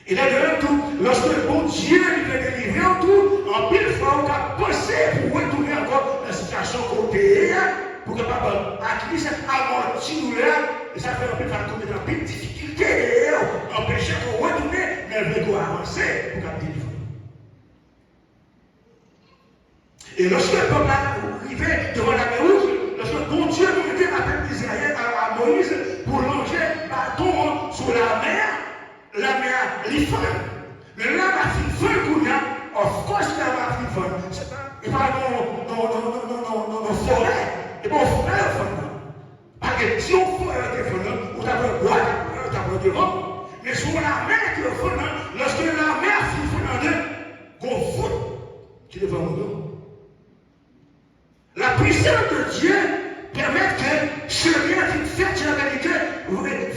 E lè de menm tou, lòske Bondye li vle delivre w tou, anpil fwa ou ka panse pou w retounen ankò nan sitiyasyon ke w Lavi se amòti doulè a, e sa fè anpil fwa nou tonbe nan anpil difikilte, e yo anpeche ke w retounen, men l vle ke w avanse pou w kab delivre. E lòske pèp la rive devan Lamè Wouj, lòske Bondye mande a pèp Izrayèl, a, a Moyiz, pou lonje baton an sou lamè a, lamè a, li fann. Men lamè a fin fann kounye a, of course lamè a fin fann. Se pa, e pa nan, nan, nan forè, e pa nan forè yo fann nan. Pa gen ti yon forè yo te fann nan, ou ta pran bwa, ou ta pran devan. Men se yon lamè ke yo fann nan, lòske lamè a fin fann an de, gon vout ki te fè moun yo. La puissance de Dieu pèmèt ke chemen an vin fèt, jan David di,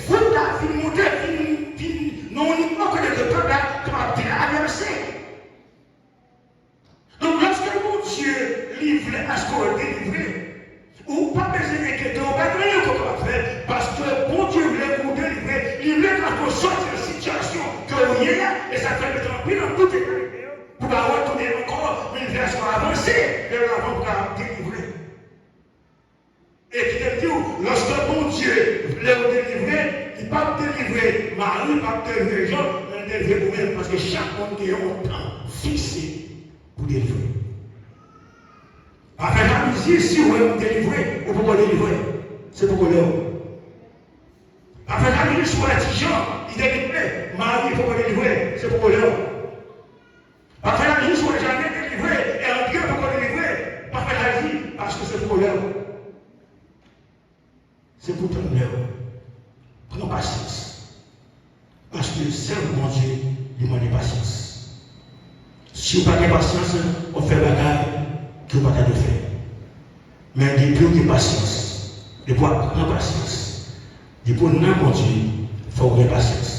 vout la vin monte, vin, vin nan yon nivo kote ke pèp la kapab travèse. Donk, lòske Bondye, li vle aske w delivre, ou pa bezwen enkyete w, pa gen anyen ke w kapab fè, paske Bondye vle pou w delivre, li vle aske w sòti nan sitiyasyon ke w ye a, e sa fè l mete anpil anpil detay deyò. Pou pa retounen ankò, men li vle aske w avanse vè lavan pou w kapab delivre. E kite m di w, lòske Bondye vle w delivre, li p ap delivre Mari, li p ap delivre Jan, men li delivre ou menm, paske chak moun gen yon tan fikse pou delivre. Pa fè jalouzi si w wè m delivre, ou poko delivre. Se poko lè w. Pa fè jalouzi si w wè Ti Jan, li delivre, Mari poko delivre, se poko lè w. Pa fè jalouzi si w wè Janet delivre, e Andre poko delivre. Pa fè jalouzi, paske se poko lè w. Se pou tann lè w. Pran pasyans. Paske sèvi Bondye, li mande pasyans. Si w pa gen pasyans, w ap fè bagay ke w pa ta dwe fè. Men depi w gen pasyans, depi w ap pran pasyans, depi w nan Bondye, fò w gen pasyans.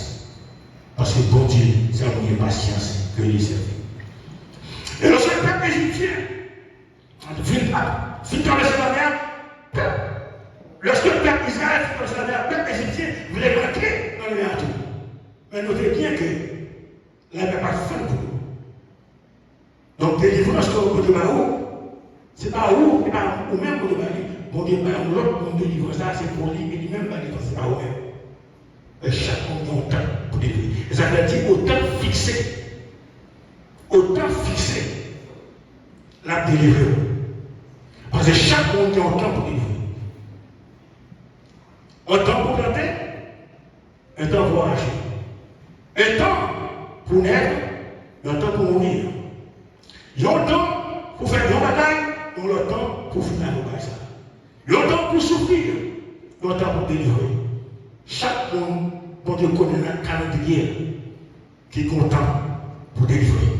Paske Bondye, se yon Bondye pasyans ke li sèvi. E lòske pèp ejipsyen vin, vin travèse lanmè a, pèp, lòske pèp Izrayèl fin travèse lanmè a, pèp ejipsyen vle rantre nan lanmè a tou. Men note byen ke lanmè pa t fann pou yo. Donk, delivrans ke Bondye ba ou, se pa ou, se pa ou menm Bondye ba li. Bondye ba yon lòt moun delivrans la, se pou li, e li menm ba delivrans, se pa ou menm. E chak moun gen yon tan pou delivre. E sa vle di, o tan fikse, o tan fikse, l ap delivre w. Paske chak moun gen yon tan pou delivre. Yon tan pou plante, yon tan pou rache. Yon tan pou nèt, yon tan pou mouri. Yon tan pou fè yon bagay, yon lòt tan pou fini ak yon bagay sa. Yon tan pou soufri, yon tan pou delivre. Chak moun, Bondye konnen nan kalandriye ki gen yon tan pou delivre.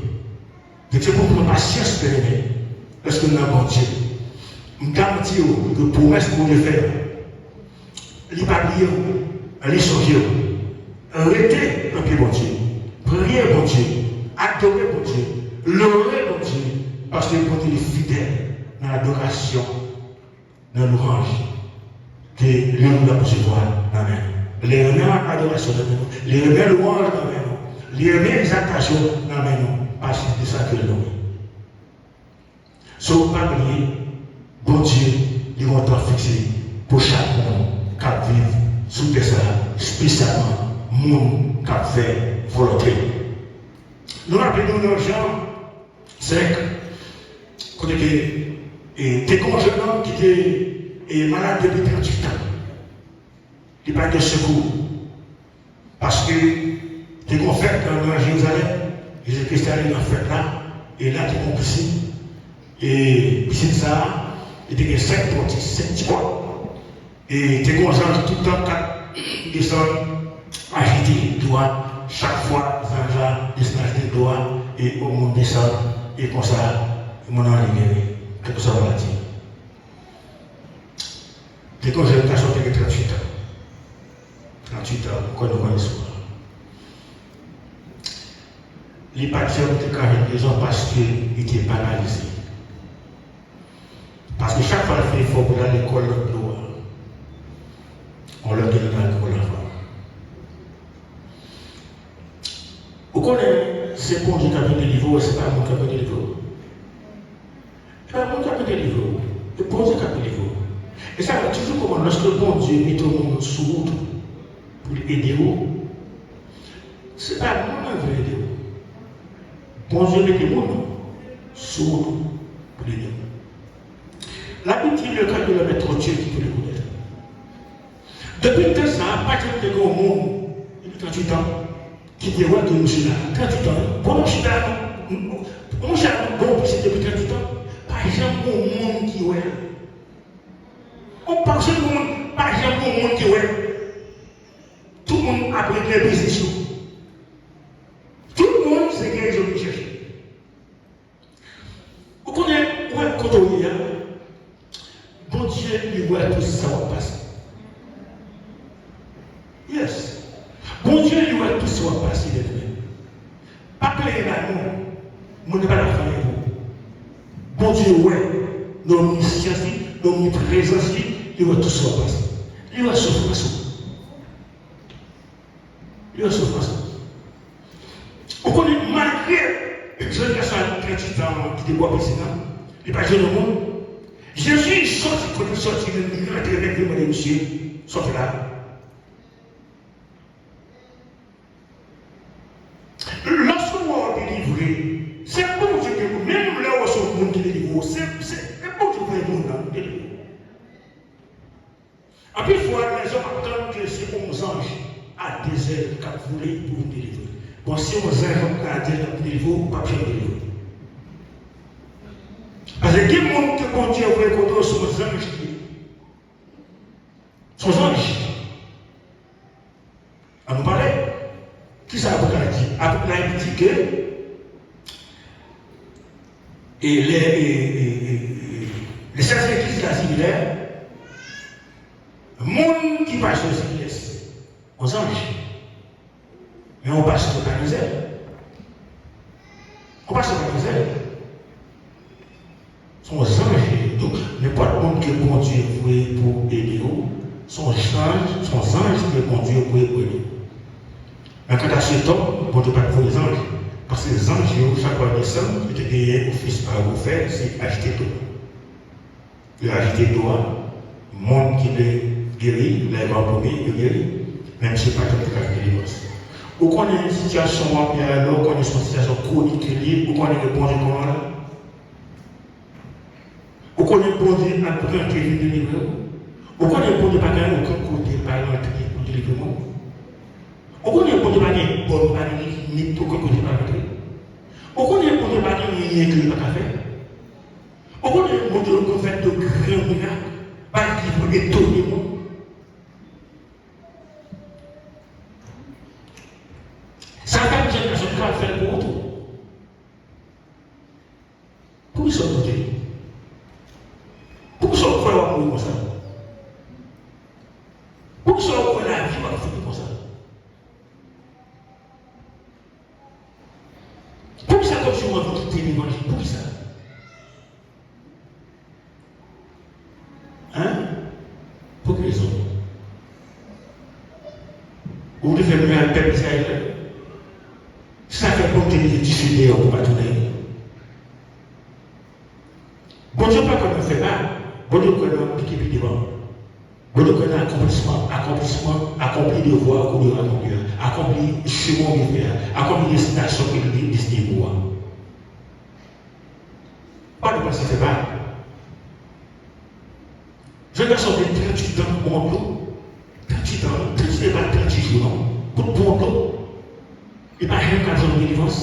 Donk se pou pran pasyans, byeneme, lòske n nan Bondye. M garanti w ke pwomès Bondye fè yo, li pa bliye w, li sonje w. Rete nan pye Bondye. Priye Bondye. Adore Bondye. Lore Bondye. Paske Bondye li fidèl nan adorasyon, nan lwanj ke li menm l ap resevwa nan men nou. Li renmen adorasyon nan men nou. Li renmen lwanj nan men nou. Li renmen egzaltasyon nan men nou. Paske se sa ke l renmen. So, pa bliye, Bondye, li gen yon tan fikse pou chak moun k ap viv sou tè sa a, espesyalman moun k ap fè volonte l. Nou raple nou nan Jan senk, kote ke, e, te gen yon jèn nonm ki te, e, malad depi tranntuit an. Li pa t gen sekou. Paske te gen yon fèt nan, nan Jerizalèm, Jezi Kris te ale nan fèt la, e la te gen yon pisin. E pisin sa a, li te gen senk pòt, senk ti pòt. E te gen yon zanj tout tan k ap desann, ajite dlo a. Chak fwa zanj la desann ajite dlo a, e yon moun desann, e konsa, moun nan li geri, kèlkeswa maladi. Te gen yon jèn gason ki te gen tranntuit an. Tranntuit an, m kwè nou konnen istwa a. Li pa t janm te ka jwenn rezon paske li te paralize. Paske chak fwa l fè efò pou l al lekòl lòt bò a, yon lòt moun al lekòl avan. Ou konnen, se Bondye k ap vin delivre w, se pa moun k ap vin delivre w. E pa moun k ap delivre w, e Bondye k ap delivre w. E sa fè toujou konprann, lòske Bondye mete yon moun sou wout pou l ede w, se pa moun nan vle ede w. Bondye mete moun sou wout pou l ede w. Labib di, le cœur de l'homme est trop dur, qui peut le connaître. Depi tan sa a, pa janm te gen yon moun, depi tranntuit an, ki te wè ke misye la, tranntuit an, wi. Bon, misye la, bon, misye la, bon, misye depi tranntuit an, pa janm gen yon moun ki wè l. On pa janm gen yon moun, pa janm gen yon moun ki wè l. Tout moun ap regle biznis yo. Tout moun se gerizon yo chèche. Ou konnen, ou wè kote w ye a, Bondye li wè tout sa w ap pase. Yes. Bondye li wè tout sa w ap pase, byeneme. Pa plenyen ba non. Moun nan pa ta fè anyen pou ou. Bondye wè, nan omnisiyans li, nan omniprezans li, li wè tout sa w ap pase. Li wè soufrans ou. Li wè soufrans ou. Ou konnen, malgre jèn gason a tranntuit an ki te bò pisin nan, li pa t jwenn moun. Jezi sòti, kote l sòti, li rantre nèt, li mande misye, sòti la. Lòske w wè w delivre, se Bondye ki, menm lè w wè se yon moun ki delivre w, se, se, se Bondye voye moun nan delivre w. Anpil fwa, lèzòm ap tann ke se yon zanj a de zèl k ap vole pou vin delivre w. Bon, si yon zanj ap ka de zèl k ap delivre w, ou p ap janm delivre. Paske gen moun ke Bondye voye kote w, se yon zanj li ye. Se yon zanj. An nou pale. Kisa apot la di? Apot la di ke, e lè, e, e, e, e, le Seigneur Jésus la di lè, moun ki pa chwazi Kris, yon zanj. Men yon pastè pa gen zèl. Yon pastè pa gen zèl. Se yon zanj li ye. Donk, nenpòt moun ke Bondye voye pou ede w, se yon zanj, se yon zanj ke Bondye voye pou ede w. Men kanta Sodòm, Bondye pa t voye zanj. Paske zanj yo, chak fwa yo desann, yo te genyen ofis pa yo pou fè, se ajite do. Yo ajite do a, moun ki vle geri, lè yo an premye, yo geri, men misye pa t ap ka fè delivrans. Ou konnen sitiyasyon w ap ye a, lè w konnen se yon sitiyasyon kwonik ke l ye, ou konnen ke Bondye konnen w la. Ou konnen Bondye ap rantre vin delivre w. Ou konnen Bondye pa gen okenn kote l pa rantre pou delivre moun. Ou konnen Bondye pa gen bòn, pa gen limit, okenn kote l pa rantre. Ou konnen Bondye pa gen anyen ke li pa ka fè. Ou konnen Bondye konn fè de gran mirak, pa li pou etone moun. Sa fè jèn gason ka fè l pou ou tou. Poukisa w doute? Poukisa w kwè w ap mouri konsa? Poukisa w kwè lavi w ap fini konsa? Poukisa kòmsi w anvi kite levanjil? Poukisa? Hein? Pou ki rezon? Ou te fè mirak pèp Izrayèl la? Sa fè Bondye mete dife deyò pou pa tounen. Bondye pa kwè nan fè ba, Bondye kwè nan pike pi devan. Bondye kwè nan akonplisman, akonplisman, akonpli devwa ou dwe akonpli a, akonpli chemen ou dwe fè a, akonpli destinasyon ke li desine pou ou a. Pa nou panse se ba. Jèn gason gen tranntuit an, bon dlo. Tranntuit an, tranntuit e pa tranntuit jou non. Kout bon dlo. E pa janm ka jwenn delivrans.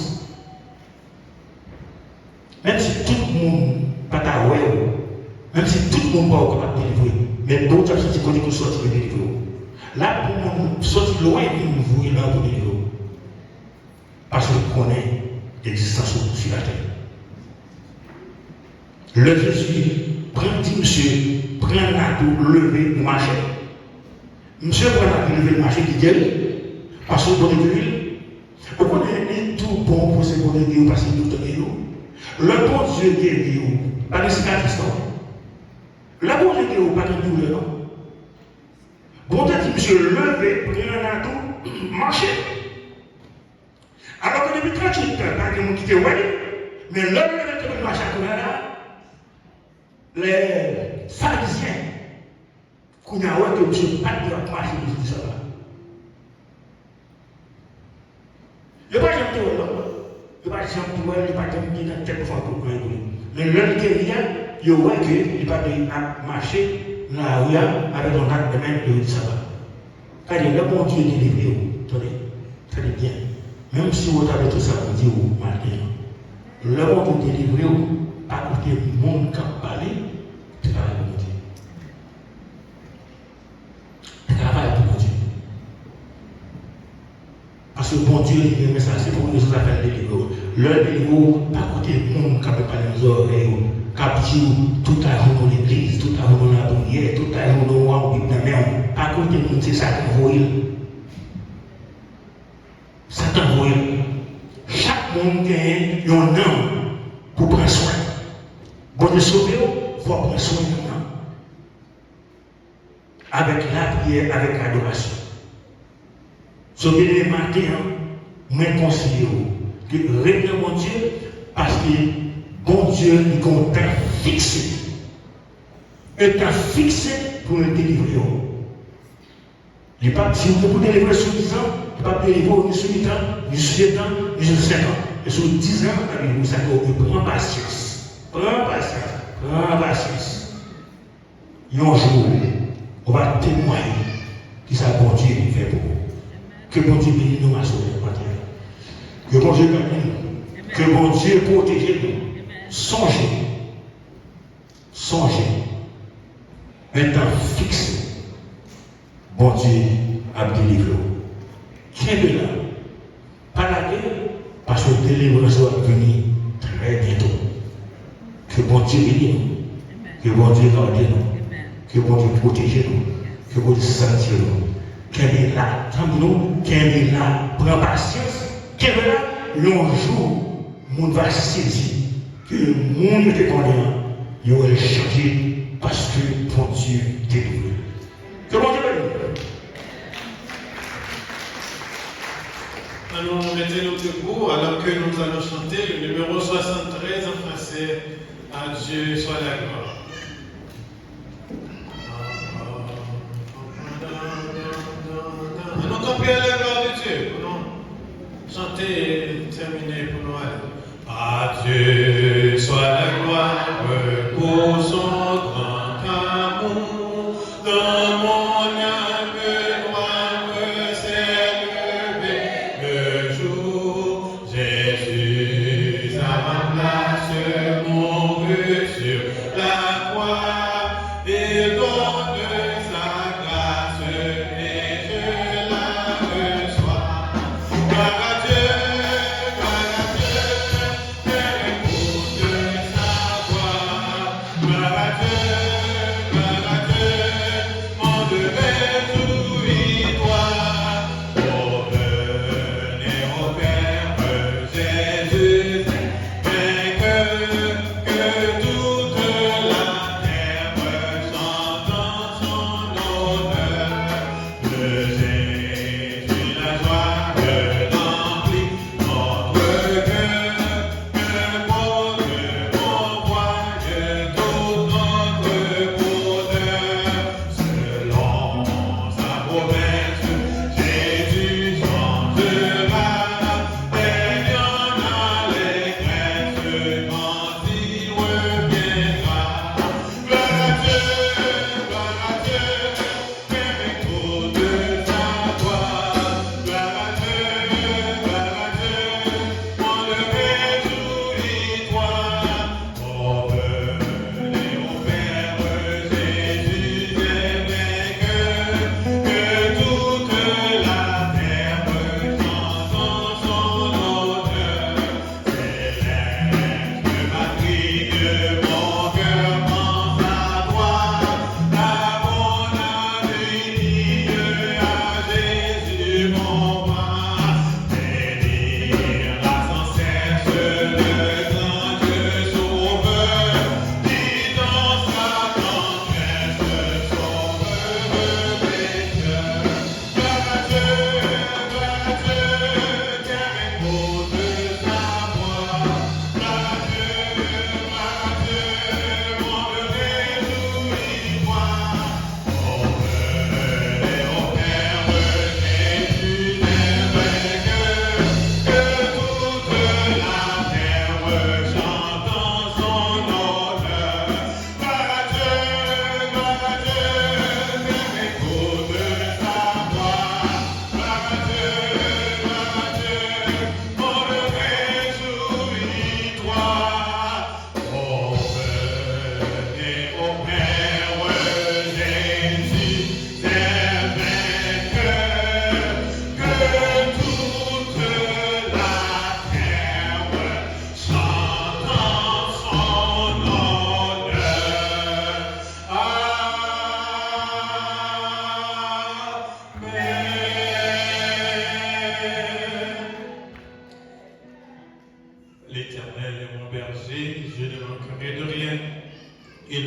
Menm si tout moun pa ta wè w, menm si tout moun pa wè w kapab delivre, men Bondye ap soti kote ke w soti vin delivre w. L ap pran moun soti lwen vin voye la pou delivre w. Paske l konnen egzistans ou sou latè. Lè Jezi pran, di misye, pran rad ou, leve, ou mache. Misye pran rad li, leve, l mache, li geri. Paske Bondye geri l. Ou konnen li tou bon pou se Bondye geri w pase doktè geri w. Lè Bondye geri w, pa gen sikatris non. Lè Bondye geri w, pa gen doulè non. Bondye di misye leve, pran rad ou, mache. Alò ke depi tranntuit tan, pa gen moun ki te wè l, men lè l leve kanpe l mache ak rad la, lè Farizyen, Kounye a, wè ke misye pa t dwe ap mache pou jou di saba. Yo pa janm te wè l, non. Yo pa janm te wè l, li pa janm gen nan tèt yo fè anpil pwen pou li. Men lè l te ri a, yo wè ke li pa te ap mache nan lari a avèk yon dak nan men l pou jou di saba. Sa vle di, lè Bondye delivre w, tande, tande byen. Menm si w ta fè tout sa Bondye w maten an, lè Bondye delivre w, pa koute moun k ap pale, se travay pou Bondye. Travay pou Bondye. Paske Bondye li renmen sa, se pou rezon sa fè l delivre w. Lè l delivre w, pa koute moun k ap pale nan zòrèy ou, k ap di w tout lajounen w legliz, tout lajounen w lapriyè, tout lajounen w an Bib nan men w. Pa koute moun, se Satan voye l. Satan voye l. Chak moun genyen yon nanm pou pran swen. Bondye sove w, fò w pran swen nanm nan. Avèk lapriyè, avèk adorasyon. So, byeneme, maten an, mwen konseye w ke ret nan Bondye, paske Bondye li gen yon tan fikse. Yon tan fikse pou l delivre w. Li p ap di w ke pou delivre sou diz an, li p ap delivre w ni sou uit an, ni sou sèt an, ni sou senk an. E sou diz an, l ap delivre w. Sa fè w pran pasyans. Pran pasyans. Pran pasyans. Yon jou, ou va temwaye kisa Bondye fè pou ou. Ke Bondye beni nou aswè maten an. Ke Bondye beni nou. Ke Bondye pwoteje nou. Sonje, sonje, yon tan fikse, Bondye ap delivre w. Kenbe la. Pa lage, paske delivrans ou ap vini trè byento. Ke Bondye beni nou. Ke Bondye gade nou. Ke Bondye pwoteje nou. Ke Bondye santye nou. Kenbe la. Tann nou, kenbe la. Pran pasyans. Kenbe la. Yon jou, moun va sezi ke moun yo te konnen an, yo wè l chanje paske Bondye delivre l. Ke Bondye beni nou. Allons, mettez-nous debout alors que nous allons chanter le numéro soixante-treize en français, À Dieu soit la gloire. Allons camper à la gloire de Dieu pour nous chanter et terminer pour nous aller. À Dieu soit la gloire pour son grand amour. Dans mon âme, gloire s'élève. Le jour, Jésus à ma place mourut sur la croix. Il donne sa grâce et je la reçois. Gloire à Dieu, gloire à Dieu.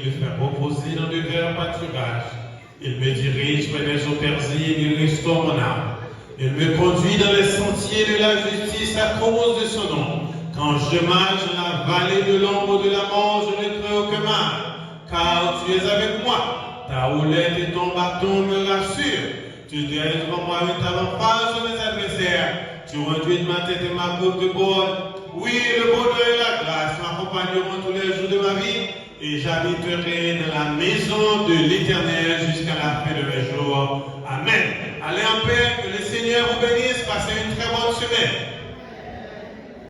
me fait reposer dans de verts pâturages. Il me dirige près des eaux paisibles, il restaure mon âme. Il me conduit dans les sentiers de la justice à cause de son nom. Quand je marche dans la vallée de l'ombre de la mort, je ne crains aucun mal, car tu es avec moi. Ta houlette et ton bâton me rassurent. Tu dresses devant moi une table en face de mes adversaires. Tu réduis ma tête et ma coupe de bord. Oui, le bonheur et la grâce m'accompagneront tous les jours de ma vie, et j'habiterai dans la maison de l'Éternel jusqu'à la fin de mes jours. Amen. Allez en paix, que le Seigneur vous bénisse, passez une très bonne semaine.